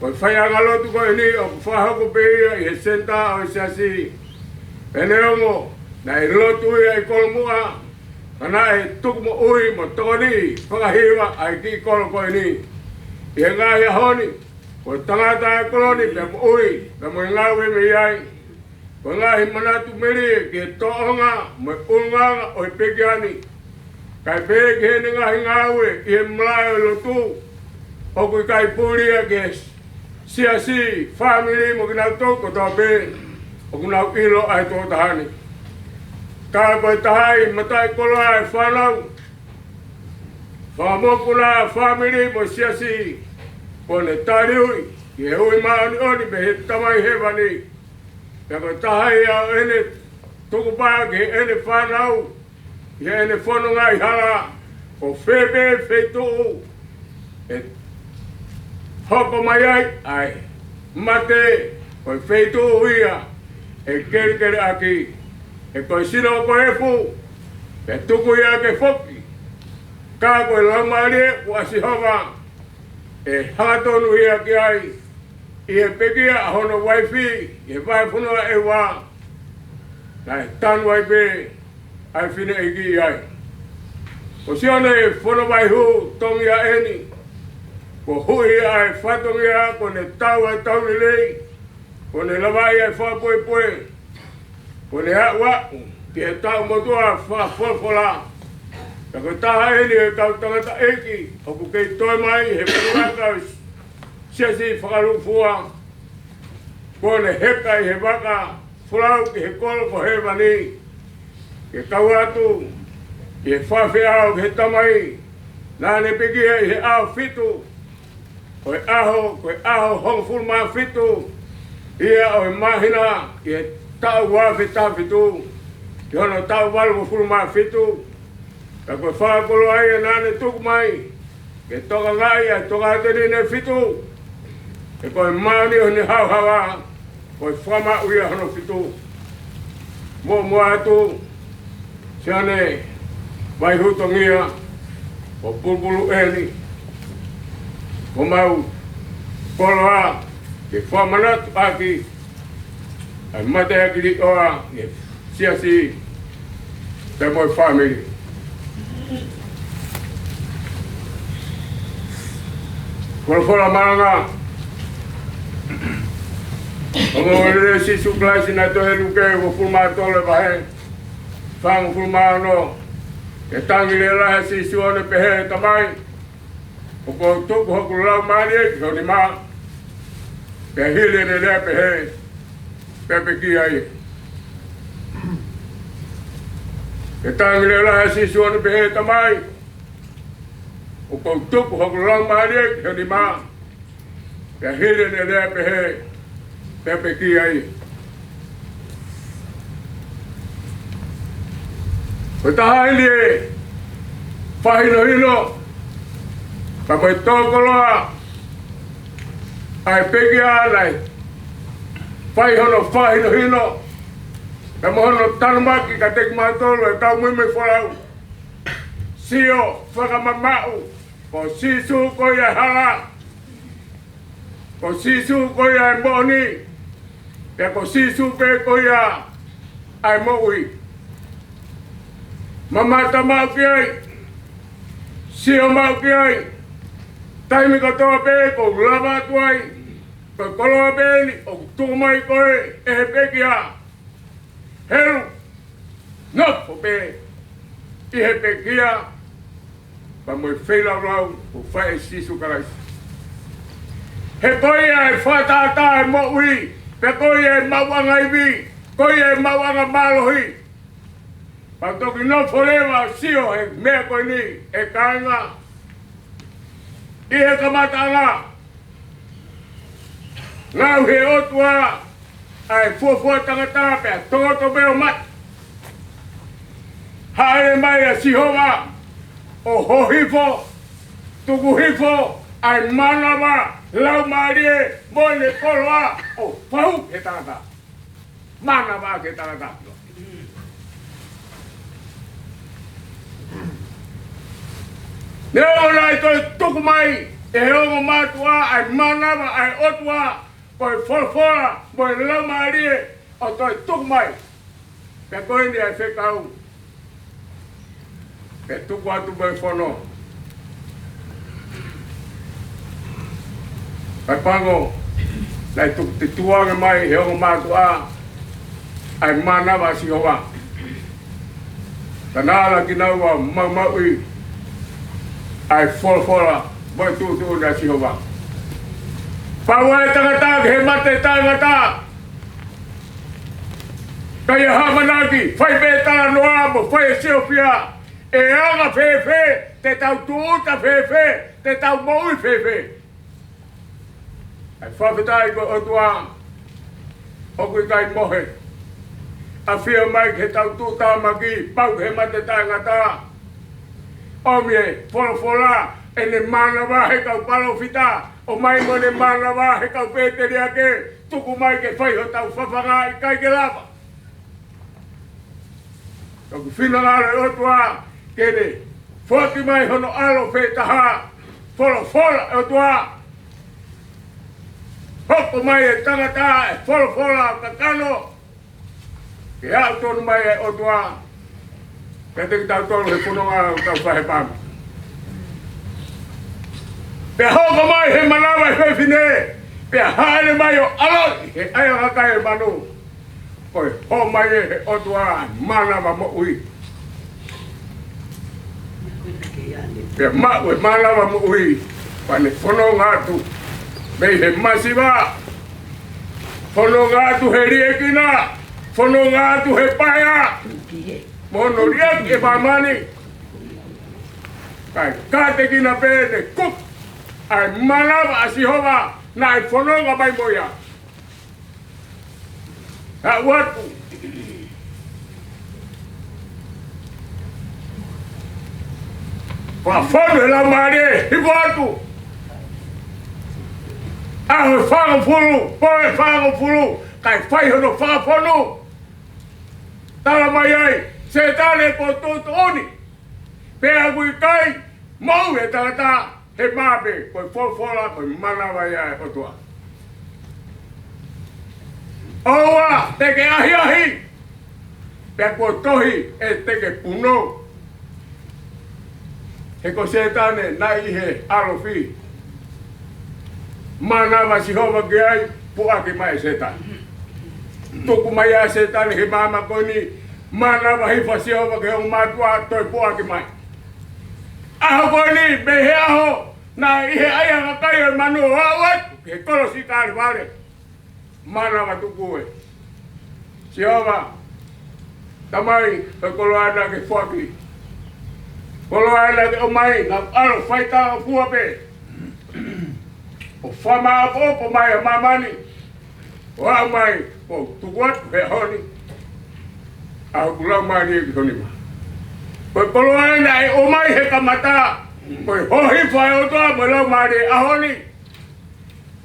Ko e faiʻanga lotu ko eni ʻoku fakahoko pē ia ʻi he senitā ʻo e siasi. Pea neongo naʻe lotu ia ʻi Kolomuʻa, ka naʻe tuku moʻui mo tokoni fakahiva ʻa e kiʻi kolo ko eni. ʻI he ngaahi ʻaho ni, ko e tangata ʻa e kolo ni pea moʻui, pea mo e ngāue mei ai. Ko e ngaahi manatu melie ki he tōʻonga mo e ʻulungaanga ʻo e pekia ni. Kae pehē ki heʻene ngaahi ngāue ʻi he malaʻe ʻo e lotu, ʻoku ʻikai puli ia ki he siasi, fāmili mo kinautolu kotoa pē ʻoku nau ʻilo ʻa e tokotaha ni. Ka ko e taha ʻi he mataʻikoloa ʻa e fānau, fakamokopuna, fāmili mo e siasi, kuo ne taliui ki he ui māʻoniʻoni mei he Tamai Hēvani. Pea ko e taha ia ʻo ʻene tukupā ki heʻene fānau ʻi heʻene fononga ʻi hala, ko fē pē feituʻu ʻe hoko mai ai ʻa e mate, ko e feituʻu ia ʻe kelekele ʻaki. He ko e sino ko e efu, pea tuku ia ke foki, ka ko e Laumālie ʻo Sihova ʻe hangatonu ia ki ai. ʻI he pekia ʻa hono uaifi ʻi he vahefonua ʻEua, naʻe tanu ai pē ʻa e fineʻeiki ʻi ai. Ko Sione Fonovaihu Tongia eni, kuo huʻi ʻa e fatongia, kuo ne tau ʻa e tau lelei, kuo ne lavaʻi ʻa e fakapuepue, kuo ne aʻu ʻo aʻu ki he taʻu motuʻa fakafolofola. Pea ko e taha eni ʻo e kau tangataʻeiki ʻoku kei toe mai he pulaka ʻo e siasi fakalūkufua, kuo ne heka ʻi he vaka folau ki he kolo ko Hēvani, ke kau atu ki he fakafeʻao ki he Tamai. Naʻa ne pekia ʻi he ʻaho fitu ʻo e ʻaho, ko e ʻaho hongofulu mā fitu ia ʻo e māhina, ʻi he taʻu ua afe taha fitu, ki hono taʻu valungofulu mā fitu. Ka ko e fakakoloa ia naʻa ne tuku mai ke tokangaʻi ʻa e Tokāteline ʻe fitu, he ko e māʻoniʻoni ʻo ʻene haohaoa, ko e fakamaʻu ia hono fitu. Muʻomuʻa atu, Sione Vaihu Tongia, ko e pulupulu eni ʻo homau koloa, ke fakamanatu ʻaki ʻa e mateaki līʻoa ʻi he siasi pea mo e fāmili. Folofola malanga ʻo e ongoongolelei ʻo Sīsū Kalaisi naʻe tohi ʻe Luke, uofulu mā tolu, e vahe fāngofulu mā ono. Ko e tangi lea lahi ʻa Sīsū ʻo ne pehē, Tamai, ʻoku ou tuku hoku laumālie ki ho nima. Pea hili ʻene lea pehē, pea pekia ia. Ko e tangi lea lahi ʻa Sīsū ʻo ne pehē, Tamai, ʻoku ou tuku hoku laumālie ki ho nima. Pea hili ʻene lea pehē, pea pekia ia. Ko e taha eni e fakahinohino, ka ko e tō koloa ʻa e pekia naʻe fai hono fakahinohino, pea mo hono tanumaki kiate kimautolu ʻa e kau muimui folau. Sio, fakamamaʻu, ko Sīsū ko ia e hala, ko Sīsū ko ia e moʻoni, pea ko Sīsū pē ko ia ʻa e moʻui. Mamata maʻu ki ai, Sio maʻu ki ai, taimi kotoa pē ʻoku ou lava atu ai, ko e koloa pē eni ʻoku tuku mai ko ē ʻe he pekia. Helu, nofo pē ʻi he pekia, pea mo e feilaulau ʻoku fai ʻe Sīsū Kalaisi. He ko ia ʻe fakatātā e moʻui, pea ko ia e maʻuʻanga ivi, ko ia e maʻuʻanga mālohi. Pea toki nofo leva ʻo sio he meʻa ko eni, ʻe kāinga. ʻI he kamataʻanga, ngaohi ʻe he ʻOtua ʻa e fuofua tangata pea tokoto pē ʻo mate. Hāʻele mai ʻa Sihova ʻo hohifo, tuku hifo ʻa e mānava, laumālie mo ʻene koloa ʻo fahu ki he tangata. Mānava ki he tangata. Neongo naʻe toe tuku mai ʻe he ongo mātuʻa ʻa e mānava ʻa e ʻOtua, ko e folofola mo e laumālie ʻo toe tuku mai. Pea ko eni ʻa e fekau, pea tuku atu mo e fono. Kae pango, naʻe tuku tutuange mai ʻe he ongo mātuʻa ʻa e mānava ʻa Sihova. Ka naʻe ala kinaua ʻo maumauʻi ʻa e folofola mo e tuʻutuʻuni ʻa Sihova. Pau ʻa e tangata ki he mate taʻengata. Ka ʻi ha ʻamanaki, fai pē talanoa mo fai e siofia, ʻe anga fēfē, te tau tūʻuta fēfē, te tau moʻui fēfē. ʻAi fakafetaʻi ko e ʻOtua, ʻoku ʻikai mohe. ʻAfio mai ki he tau tuʻutāmaki, pau ki he mate taʻengata. ʻOmi e folofola, ʻene mānava he kau palōfita, ʻomai mo ʻene mānava he kau pēteliake, tuku mai ke fai hotau fafanga, ʻikai ke lava. Toki finangalo e ʻOtua ke ne foaki mai hono ʻAlo pē taha, folofola e ʻOtua. Hoko mai e tangata ʻo folofola kakano, ke aʻu tonu mai e ʻOtua kiate kitautolu he fononga ʻoku tau fai he pāmu. Pea hoko mai he mānava e fefine, pea hāʻele mai ʻo ʻaloʻi he ʻaiʻanga kai e manu. Ko e hō mai ʻe he ʻOtua mānava moʻui. Pea maʻu e mānava moʻui, pea ne fononga atu mei he masiva, fononga atu he liʻekina, fononga atu he paea, mo hono liʻaki ʻe māmani. Kae kātekina pē ʻene kupu ʻa e mānava ʻa Sihova naʻe fononga mai mo ia. Aʻu atu. Fakafonu e laumālie, hifo atu. ʻAho ʻe fāngofulu, pō ʻe fāngofulu, kae fai hono fakafonu. Tala mai ai, Sētane, kuo tuʻutuʻuni. Pea ʻoku ʻikai moʻui e tangata he mā pē, ko e folofola, ko e mānava ia ʻa e ʻOtua. ʻOua te ke ʻahiʻahi, pea kuo tohi ʻe te ke punou. He ko Sētane naʻe ʻi he ʻalofi. Mānava Sihova ki ai, puʻaki mai ʻe Sētane. Tuku mai ʻa Sētane he māmani ko eni, mānava hifo ʻa Sihova ki he ongo mātuʻa, toe puʻaki mai. ʻAho ko eni, mei he ʻaho naʻe ʻi he ʻaiʻanga kai ʻo e manu ʻo aʻu atu ki he kolosi Kalevale. Mānava tuku ē. Sihova, Tamai, ko e koloa ena ke foaki. Koloa ena ke ʻomai, naʻa ku ʻalu ʻo fai talangofua pē. ʻO fakamāʻopoʻopo mai ʻa māmani. ʻO aʻu mai, ʻo tuku atu he ʻaho ni ʻa hoku laumālie ki ho nima. Ko e koloa ena ʻe ʻomai he kamata, ko e hohifo ʻa e ʻOtua mo e laumālie ʻaho ni.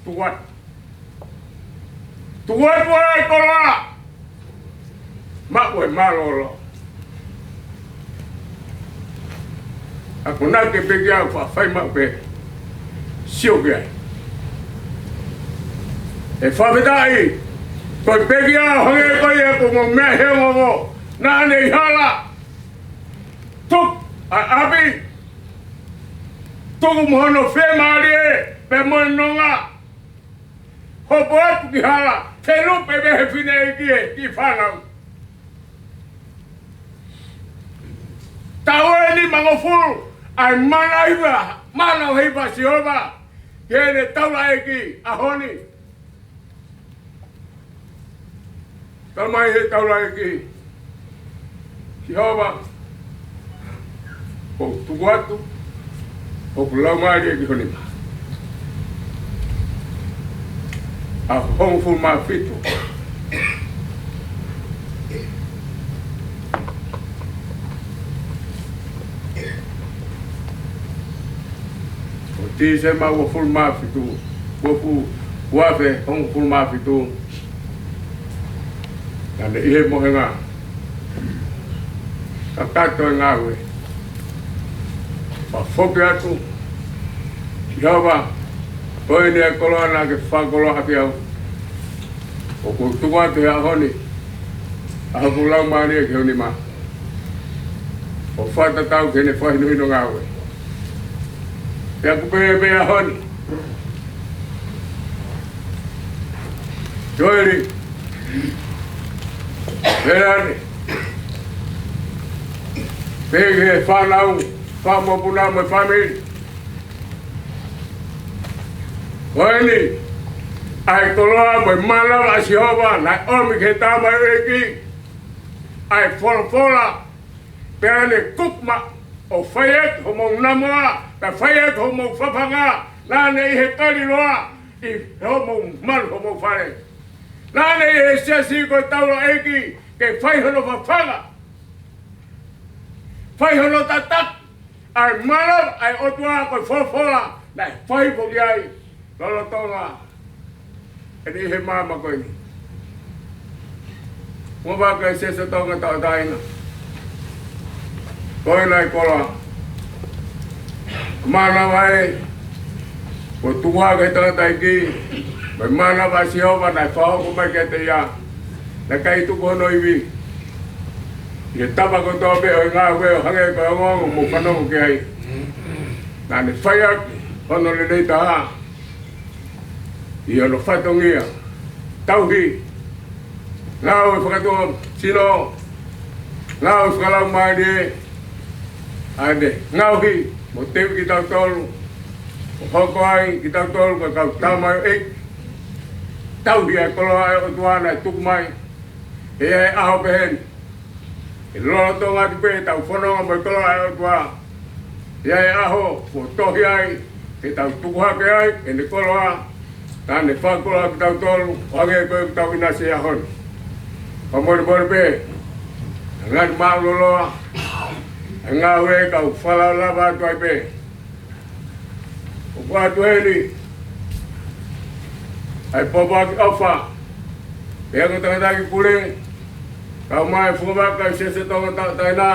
Tuku atu. Tuku atu ʻa e koloa. Maʻu e mālōlō. Akonaki e pekia ʻoku faʻa fai maʻu pē. Sio ki ai. ʻE fakafetaʻi. Ko e pekia ʻo hangē ko ia ko mo meʻa he ongo. Naʻa ne ʻi hala. Tuku ʻa e ʻapi. Tuku mo hono fiemālie, pea mo e nonga. Hopo atu ki hala, te lupe mei he fineʻeiki e kiʻi fānau. Taʻu ʻe nimangofulu, ʻa e mana hiva, mana hiva Sihova, ki heʻene taulaʻeiki, ʻaho ni. Tala mai he taulaʻeiki, Sihova, ʻoku ou tuku atu hoku laumālie ki ho nima. ʻAho hongofulu mā fitu. ʻO Tīsema uofulu mā fitu, uofu-, uafe hongofulu mā fitu. Naʻa ne ʻi he mohenga, kakato e ngāue. Pea foki atu, Sihova, ko eni e koloa naʻa ke fakakoloa ʻaki au. ʻOku ou tuku atu he ʻaho ni ʻa hoku laumālie ki ho nima, ʻo fakatatau ki heʻene fakahinohino ngāue. Pea ʻoku pehē pē ʻaho ni, Joeli, Pelane, pehē ki he fānau, fanga mokopuna mo e fāmili. Ko eni ʻa e koloa mo e mānava ʻa Sihova naʻe ʻomi ki he tamaioʻeiki, ʻa e folofola, pea ne kuku maʻu ʻo fai atu hoʻomou namoa, pea fai atu hoʻomou fafanga, naʻa ne ʻi he kaliloa, ʻi hoʻomou malu hoʻomou fale. Naʻa ne ʻi he siasi ko e taulaʻeiki, ke fai hono fafanga, fai hono tataki, ʻa e mānava ʻa e ʻOtua ko e folofola, naʻe fai foki ai lolotonga ʻene ʻi he māmani ko eni. Mo vaka e Siasi ʻo Tonga Tauʻatāina. Ko ena e koloa. Mānava ē, kuo tuku hake he tangataʻeiki, mo e mānava ʻa Sihova naʻe fakahoko mai kiate ia. Naʻe ʻikai tuku hono ivi ʻi he tapa kotoa pē ʻo e ngāue ʻo hangē ko e ongoongo ʻoku mou fanongo ki ai. Naʻa ne fai ʻaki hono lelei taha ʻi hono fatongia, tauhi, ngāue fakatuʻasino, ngāue fakalaumālie, ʻa ʻene ngaohi mo teuʻi kitautolu, ʻo hoko ai kitautolu ko e kau tamaioʻeiki, tauhi ʻa e koloa ʻa e ʻOtua naʻe tuku mai, ʻi he ʻaho pehē ni. ʻI he lolotonga atu pē ʻetau fononga mo e koloa ʻa e ʻOtua, ʻe ʻi ai e ʻaho kuo tohi ai, ke tau tuku hake ai ʻene koloa, naʻa ne fakakoloa kitautolu, ʻo hangē ko ʻetau ʻinasi he ʻaho ni. Fakamolemole pē, ngaahi māʻuloloa, ʻa e ngāue ka u fakalaulava atu ai pē. ʻOku ʻoatu eni ʻa e pōpoaki ʻofa, pea ko e tangataʻeiki pule, kae ʻumaʻā e funga vaka ʻo e Siasi ʻo Tonga Tauʻatāina,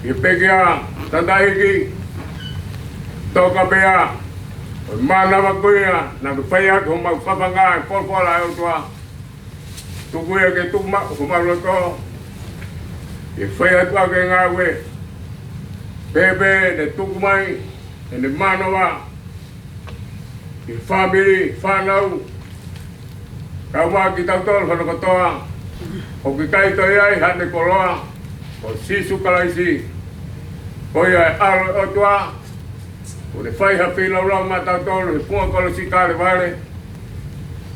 ʻi he pekia tangataʻeiki, toka pea, ʻo e mānava ko ia, naʻa ke fai atu homau fafanga e folofola ʻa e ʻOtua. Tuku ia ke tuku maʻu homau loto, ke fai atu ʻaki e ngāue, pea pehē ne tuku mai ʻene mānava ki he fāmili, fānau, kae ʻumaʻā kitautolu hono kotoa, ʻoku ʻikai toe ʻi ai haʻane koloa, ko Sīsū Kalaisi, ko ia e ʻAlo ʻo e ʻOtua, kuo ne fai ha feilaulau maʻatautolu he funga kolosi Kalevale.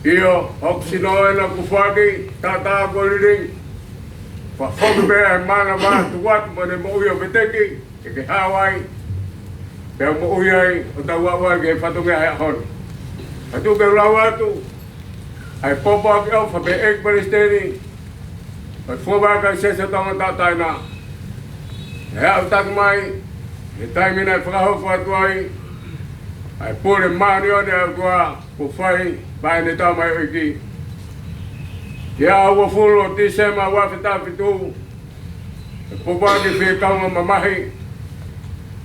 ʻIo, hoku sino ena kuo foaki, taʻataʻa kuo lilingi. Fakafoki pē ʻa e mānava, tuku atu mo ʻene moʻui ʻo veteki, ke ke hao ai, pea u moʻui ai, ʻo tau aʻu ai ki he fatongia he ʻaho ni. Ka tuku ke u lau atu ʻa e pōpoaki ʻofa pē ʻEiki Palesiteni ʻo e funga vaka ʻo e Siasi ʻo Tonga Tauʻatāina. ʻE aʻu atu mai he taimi naʻe fakahoko atu ai ʻa e pule māʻoniʻoni ʻa e ʻOtua kuo fai maʻa ʻene tamaioʻeiki. Ki he ʻaho uofulu ʻo Tīsema uaafe taha fitu, ʻe pōpoaki fie kaunga mamahi,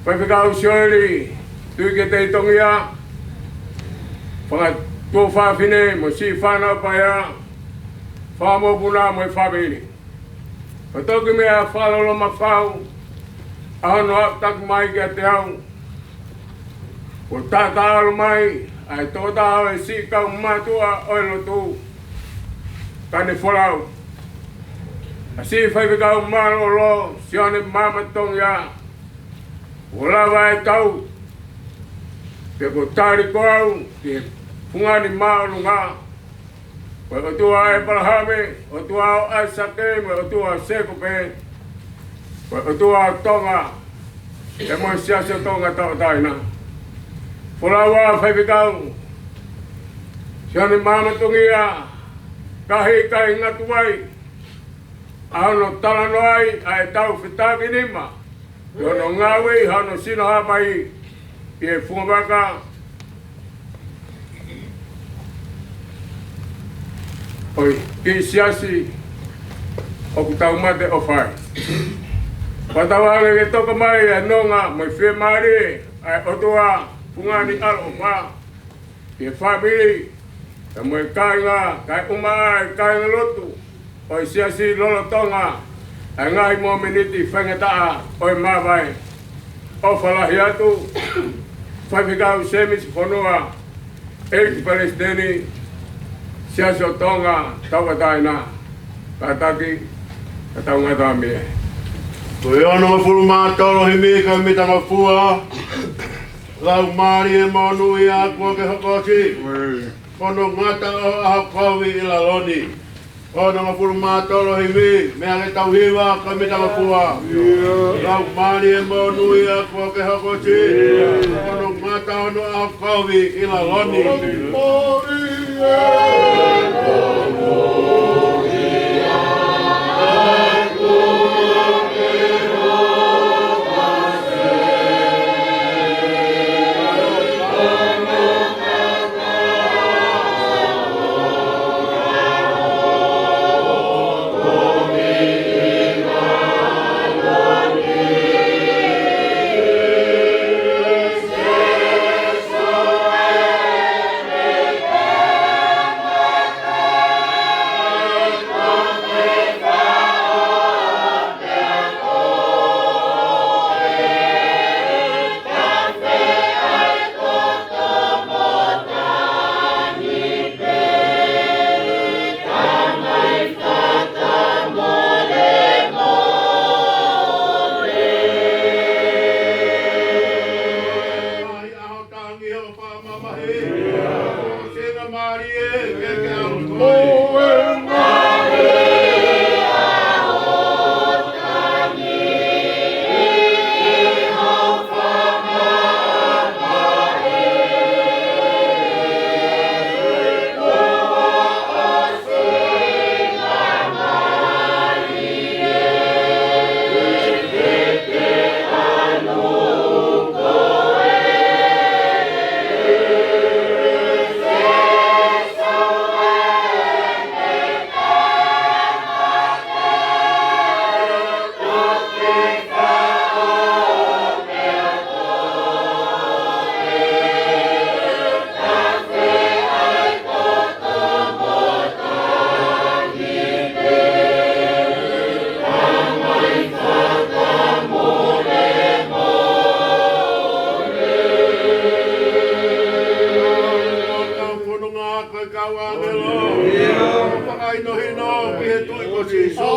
Faifekau Sioeli Tuʻikeitei Tongia, fanga tuofāfine mo e siʻi fānau paea, fanga mokopuna mo e fāmili. Fakatoki meʻa fakaloloma fau, ʻa hono aʻutaki mai kiate au, kuo taʻataʻalo mai ʻa e tokotaha ʻo e siʻi kau mātuʻa ʻo e lotu, Kanefolau, ʻa siʻi faifekau mālōlō, Sione Maama Tongia, kuo lava e tau, pea kuo tali koe au ki he fungani māʻolunga, ko e ʻOtua ʻo ʻĒpalahame, ʻOtua ʻo ʻAisake, mo e ʻOtua ʻo Sēkope, ko e ʻOtua ʻo Tonga, pea mo e Siasi ʻo Tonga Tauʻatāina. Folau ā faifekau Sione Maama Tongia, ka he ʻikai ngata ai ʻa hono talanoa ʻa e tau fetakinima, ʻi hono ngāueʻi hano sino hapai ʻi he fungavaka ʻo e kiʻi siasi ʻoku tau mateʻofa ai. Pea tau hanga ke toka mai ʻa e nonga mo e fiemālie ʻa e ʻOtua, fungani ʻaloʻofa, ki he fāmili, pea mo e kāinga, kae ʻumaʻā e kāinga lotu ʻo e siasi lolotonga ʻa e ngaahi momeniti faingataʻa ʻo e māvae. ʻOfa lahi atu, Faifekau Sēmisi Fonua, ʻEiki Palesiteni Siasi ʻo Tonga Tauʻatāina, kātaki, ka tau ngata mei ai. Ko e onongofulu mā tolu himi, ko e mitangofua. Laumālie monūʻia kuo ke hoko ʻo siʻi. Ko hono ngata ʻo e ʻaho kovi ʻi lalo ni. Onongofulu mā tolu himi, meʻa ke tau hiva, ko e mitangofua. Laumālie monūʻia kuo ke hoko ʻo siʻi. Ko hono ngata ʻo e ʻaho kovi ʻi lalo ni. Tangi ʻo fakamamahi. Sina mālie ke ke ʻalu. Kau fononga ko e kau ʻāngelo. Fakahinohino ki he tui ko Sīsū.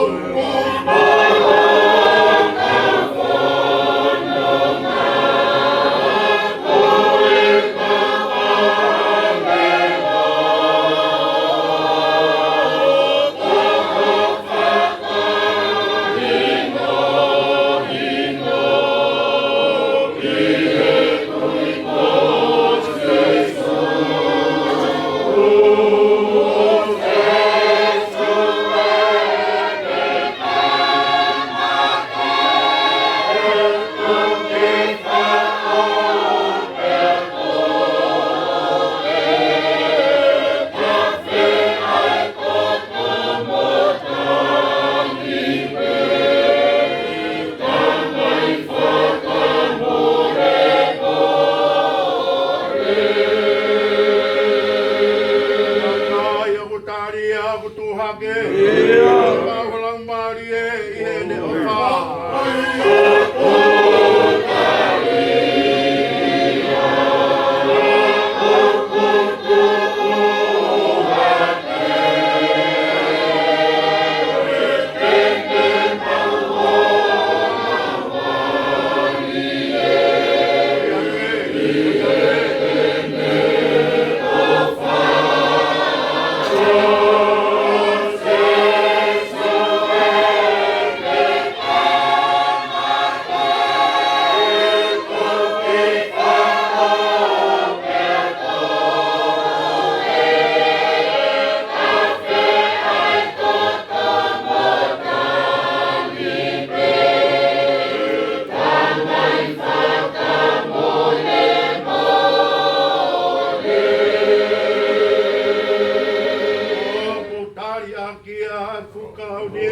Ka hau ni e,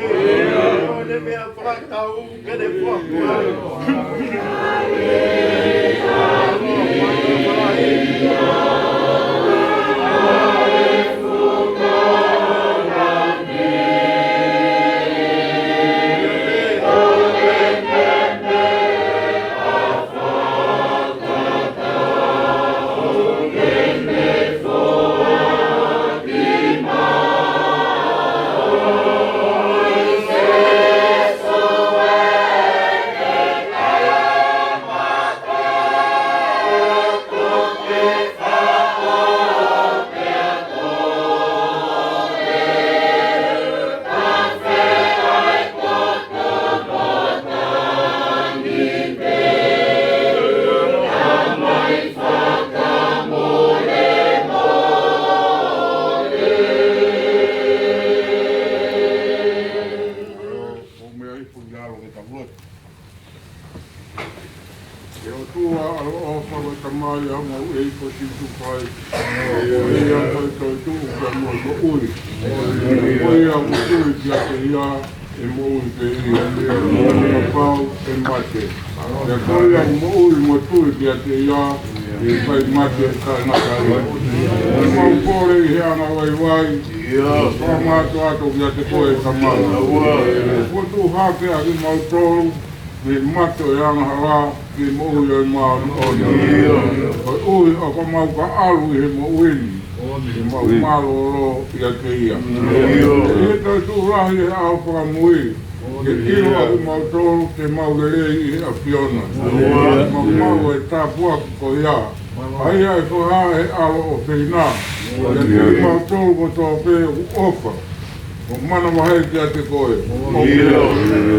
ʻo ne meʻa fakatau ke ne fuakua. ʻE ʻOtua ʻaloʻofa, ko e Tamai ʻa homau ʻEiki ko Sīsū Kalaisi, ko ia ko e toetuʻu pea mo e moʻui. Ko ia ʻoku tui kiate ia ʻe moʻui pē ia, kapau ʻe mate. Pea ko ia ʻoku moʻui mo tui kiate ia, ʻe ʻikai mate taʻengata ia. ʻOku mau kole ʻi he anga vaivai, fakamātoato kiate koe Tamai. Fotu hake ʻa kimautolu mei he mate ʻo e angahala ki he moʻui ʻo e māʻoniʻoni. Koeʻuhi ʻoku mau ka ʻalu ʻi he moʻui ni, ke mau mālōlō ʻiate ia. ʻI he toetuʻu lahi he ʻaho fakamui, ke ʻilo ʻa kimautolu te mau lelei ʻi he ʻAfiona. Mau maʻu e tāpuaki ko ia, ʻa ia ʻe fakahā ʻe he ʻAlo ʻofeina kiate kimautolu kotoa pē ʻoku ʻofa mo manavahē kiate koe. ʻOku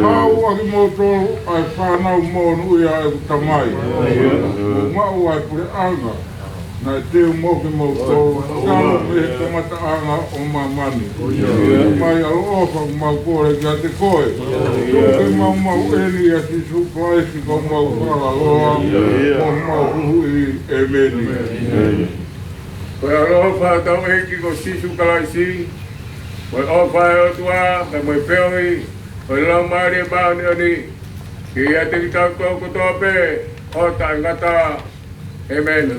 haʻu ʻa kimoutolu ʻa e fānau monūʻia ʻa ʻeku Tamai, mo maʻu ʻa e puleʻanga naʻe teu mo kimoutolu talu mei he kamataʻanga ʻo māmani. Tamai ʻaloʻofa, ʻoku mau kole kiate koe, tuku ke mau maʻu eni ʻia Sīsū Kalaisi ko homau Fakalaloa mo homau Huhuʻi. ʻEmeni. Ko e ʻaloʻofa ʻa hotau ʻEiki ko Sīsū Kalaisi, ko e ʻofa ʻa e ʻOtua, pea mo e feohi ʻo e Laumālie Māʻoniʻoni, ke ʻiate kitautolu kotoa pē ʻo taʻengata. ʻEmeni.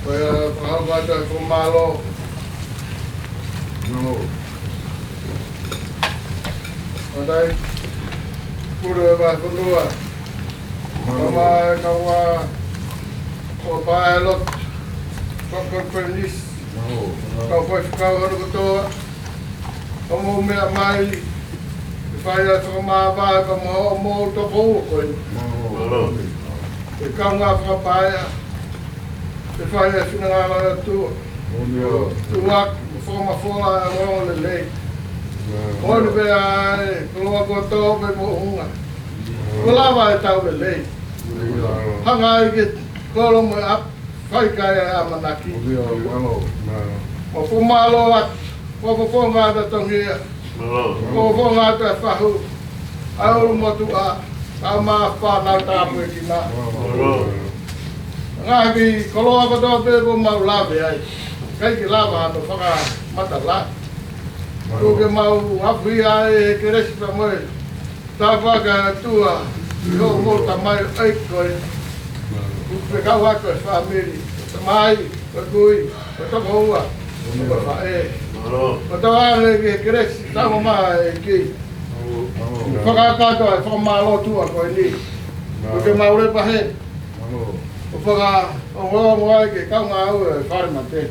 Ko ia, fakahoko atu e fakamālō. Matai, pule e vahefonua. Kama e kau ʻa ʻo pae lot, sokon penis. Kau faifekau hono kotoa. Ka mou meʻa mai, ʻe fai ai fakamāvae ka mo hoʻomou tokoua ko eni. ʻE kaungā fakapaea, ʻe fai ai finangalo ʻo e ʻOtua. Tuʻuaki mo fakamafola ʻa e ongoongolelei. Ko eni pē ʻa e koloa kuo tō pē mo unga. Kuo lava e tau lelei. Hanga ai ke kolo mo e ʻapi, fai ki ai e ʻamanaki. Mo fakamālō atu, mo fofonga atu e tongia, mo fofonga atu e fahu, ʻa e ʻulumotuʻa, ʻa e fānau tāpuekina. Ngaahi koloa kotoa pē kuo mau lave ai, ʻikai ke lava hano fakamatala. Tuku ke mau afuhia ai ʻe he kelesi pea mo e tāpuaki ʻa e ʻOtua ʻi hoʻomou tamaioʻeiki ko ē. Kuo ke kau atu e fāmili, tamai, ko e kui, ko e tokoua, ko e faʻē. Ko e tauange ki he kelesi, tau mamahi ʻa e ʻEiki. Fakakakato e fakamālō ʻOtua ko eni. Kuo ke mau lepa hē. ʻO fakaongoongo ai ki he kaungāue ʻo e fale mate.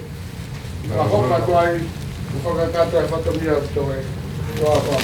Ka hoka atu ai, ʻo fakakakato e fatongia ʻo e toe. Ua fa.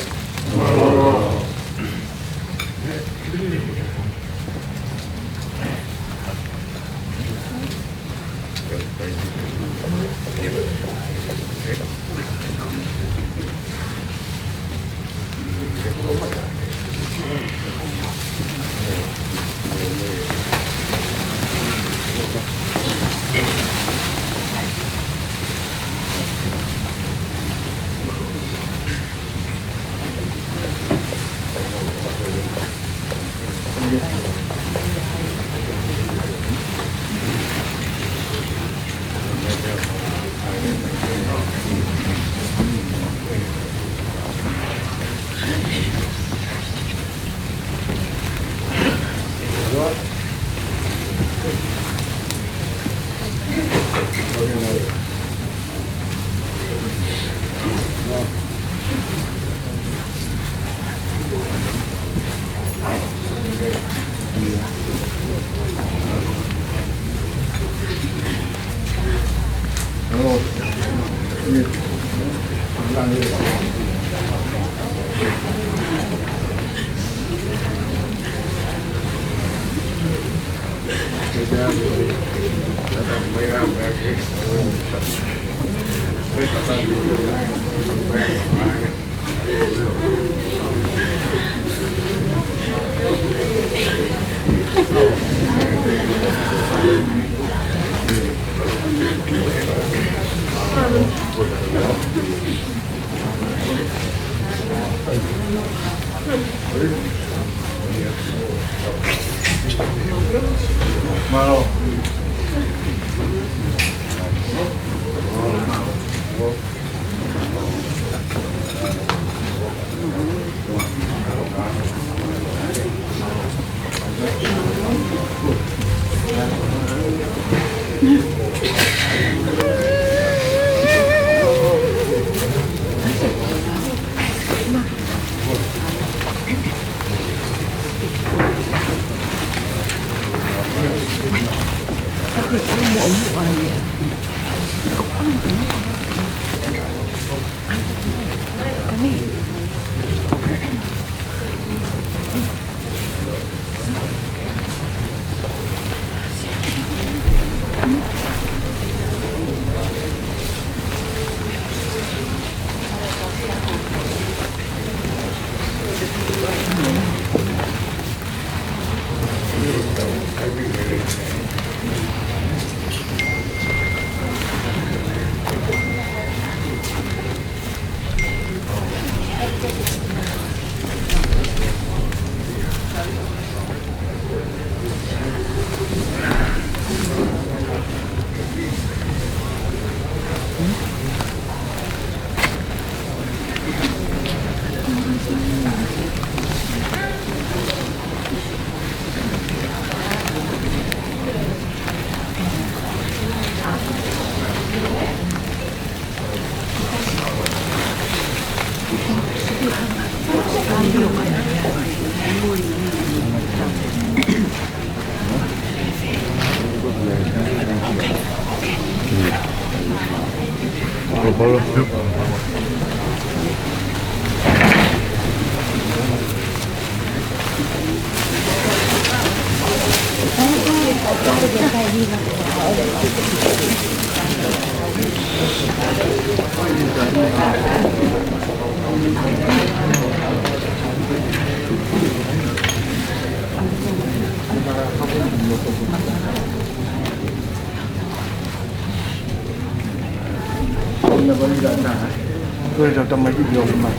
Ko e tau tamai ki o ma.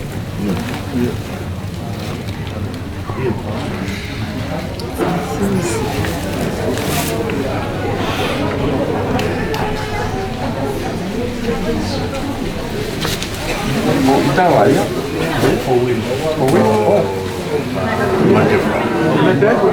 Ita wa ia. O win. O win. Oh. Mate. Mate.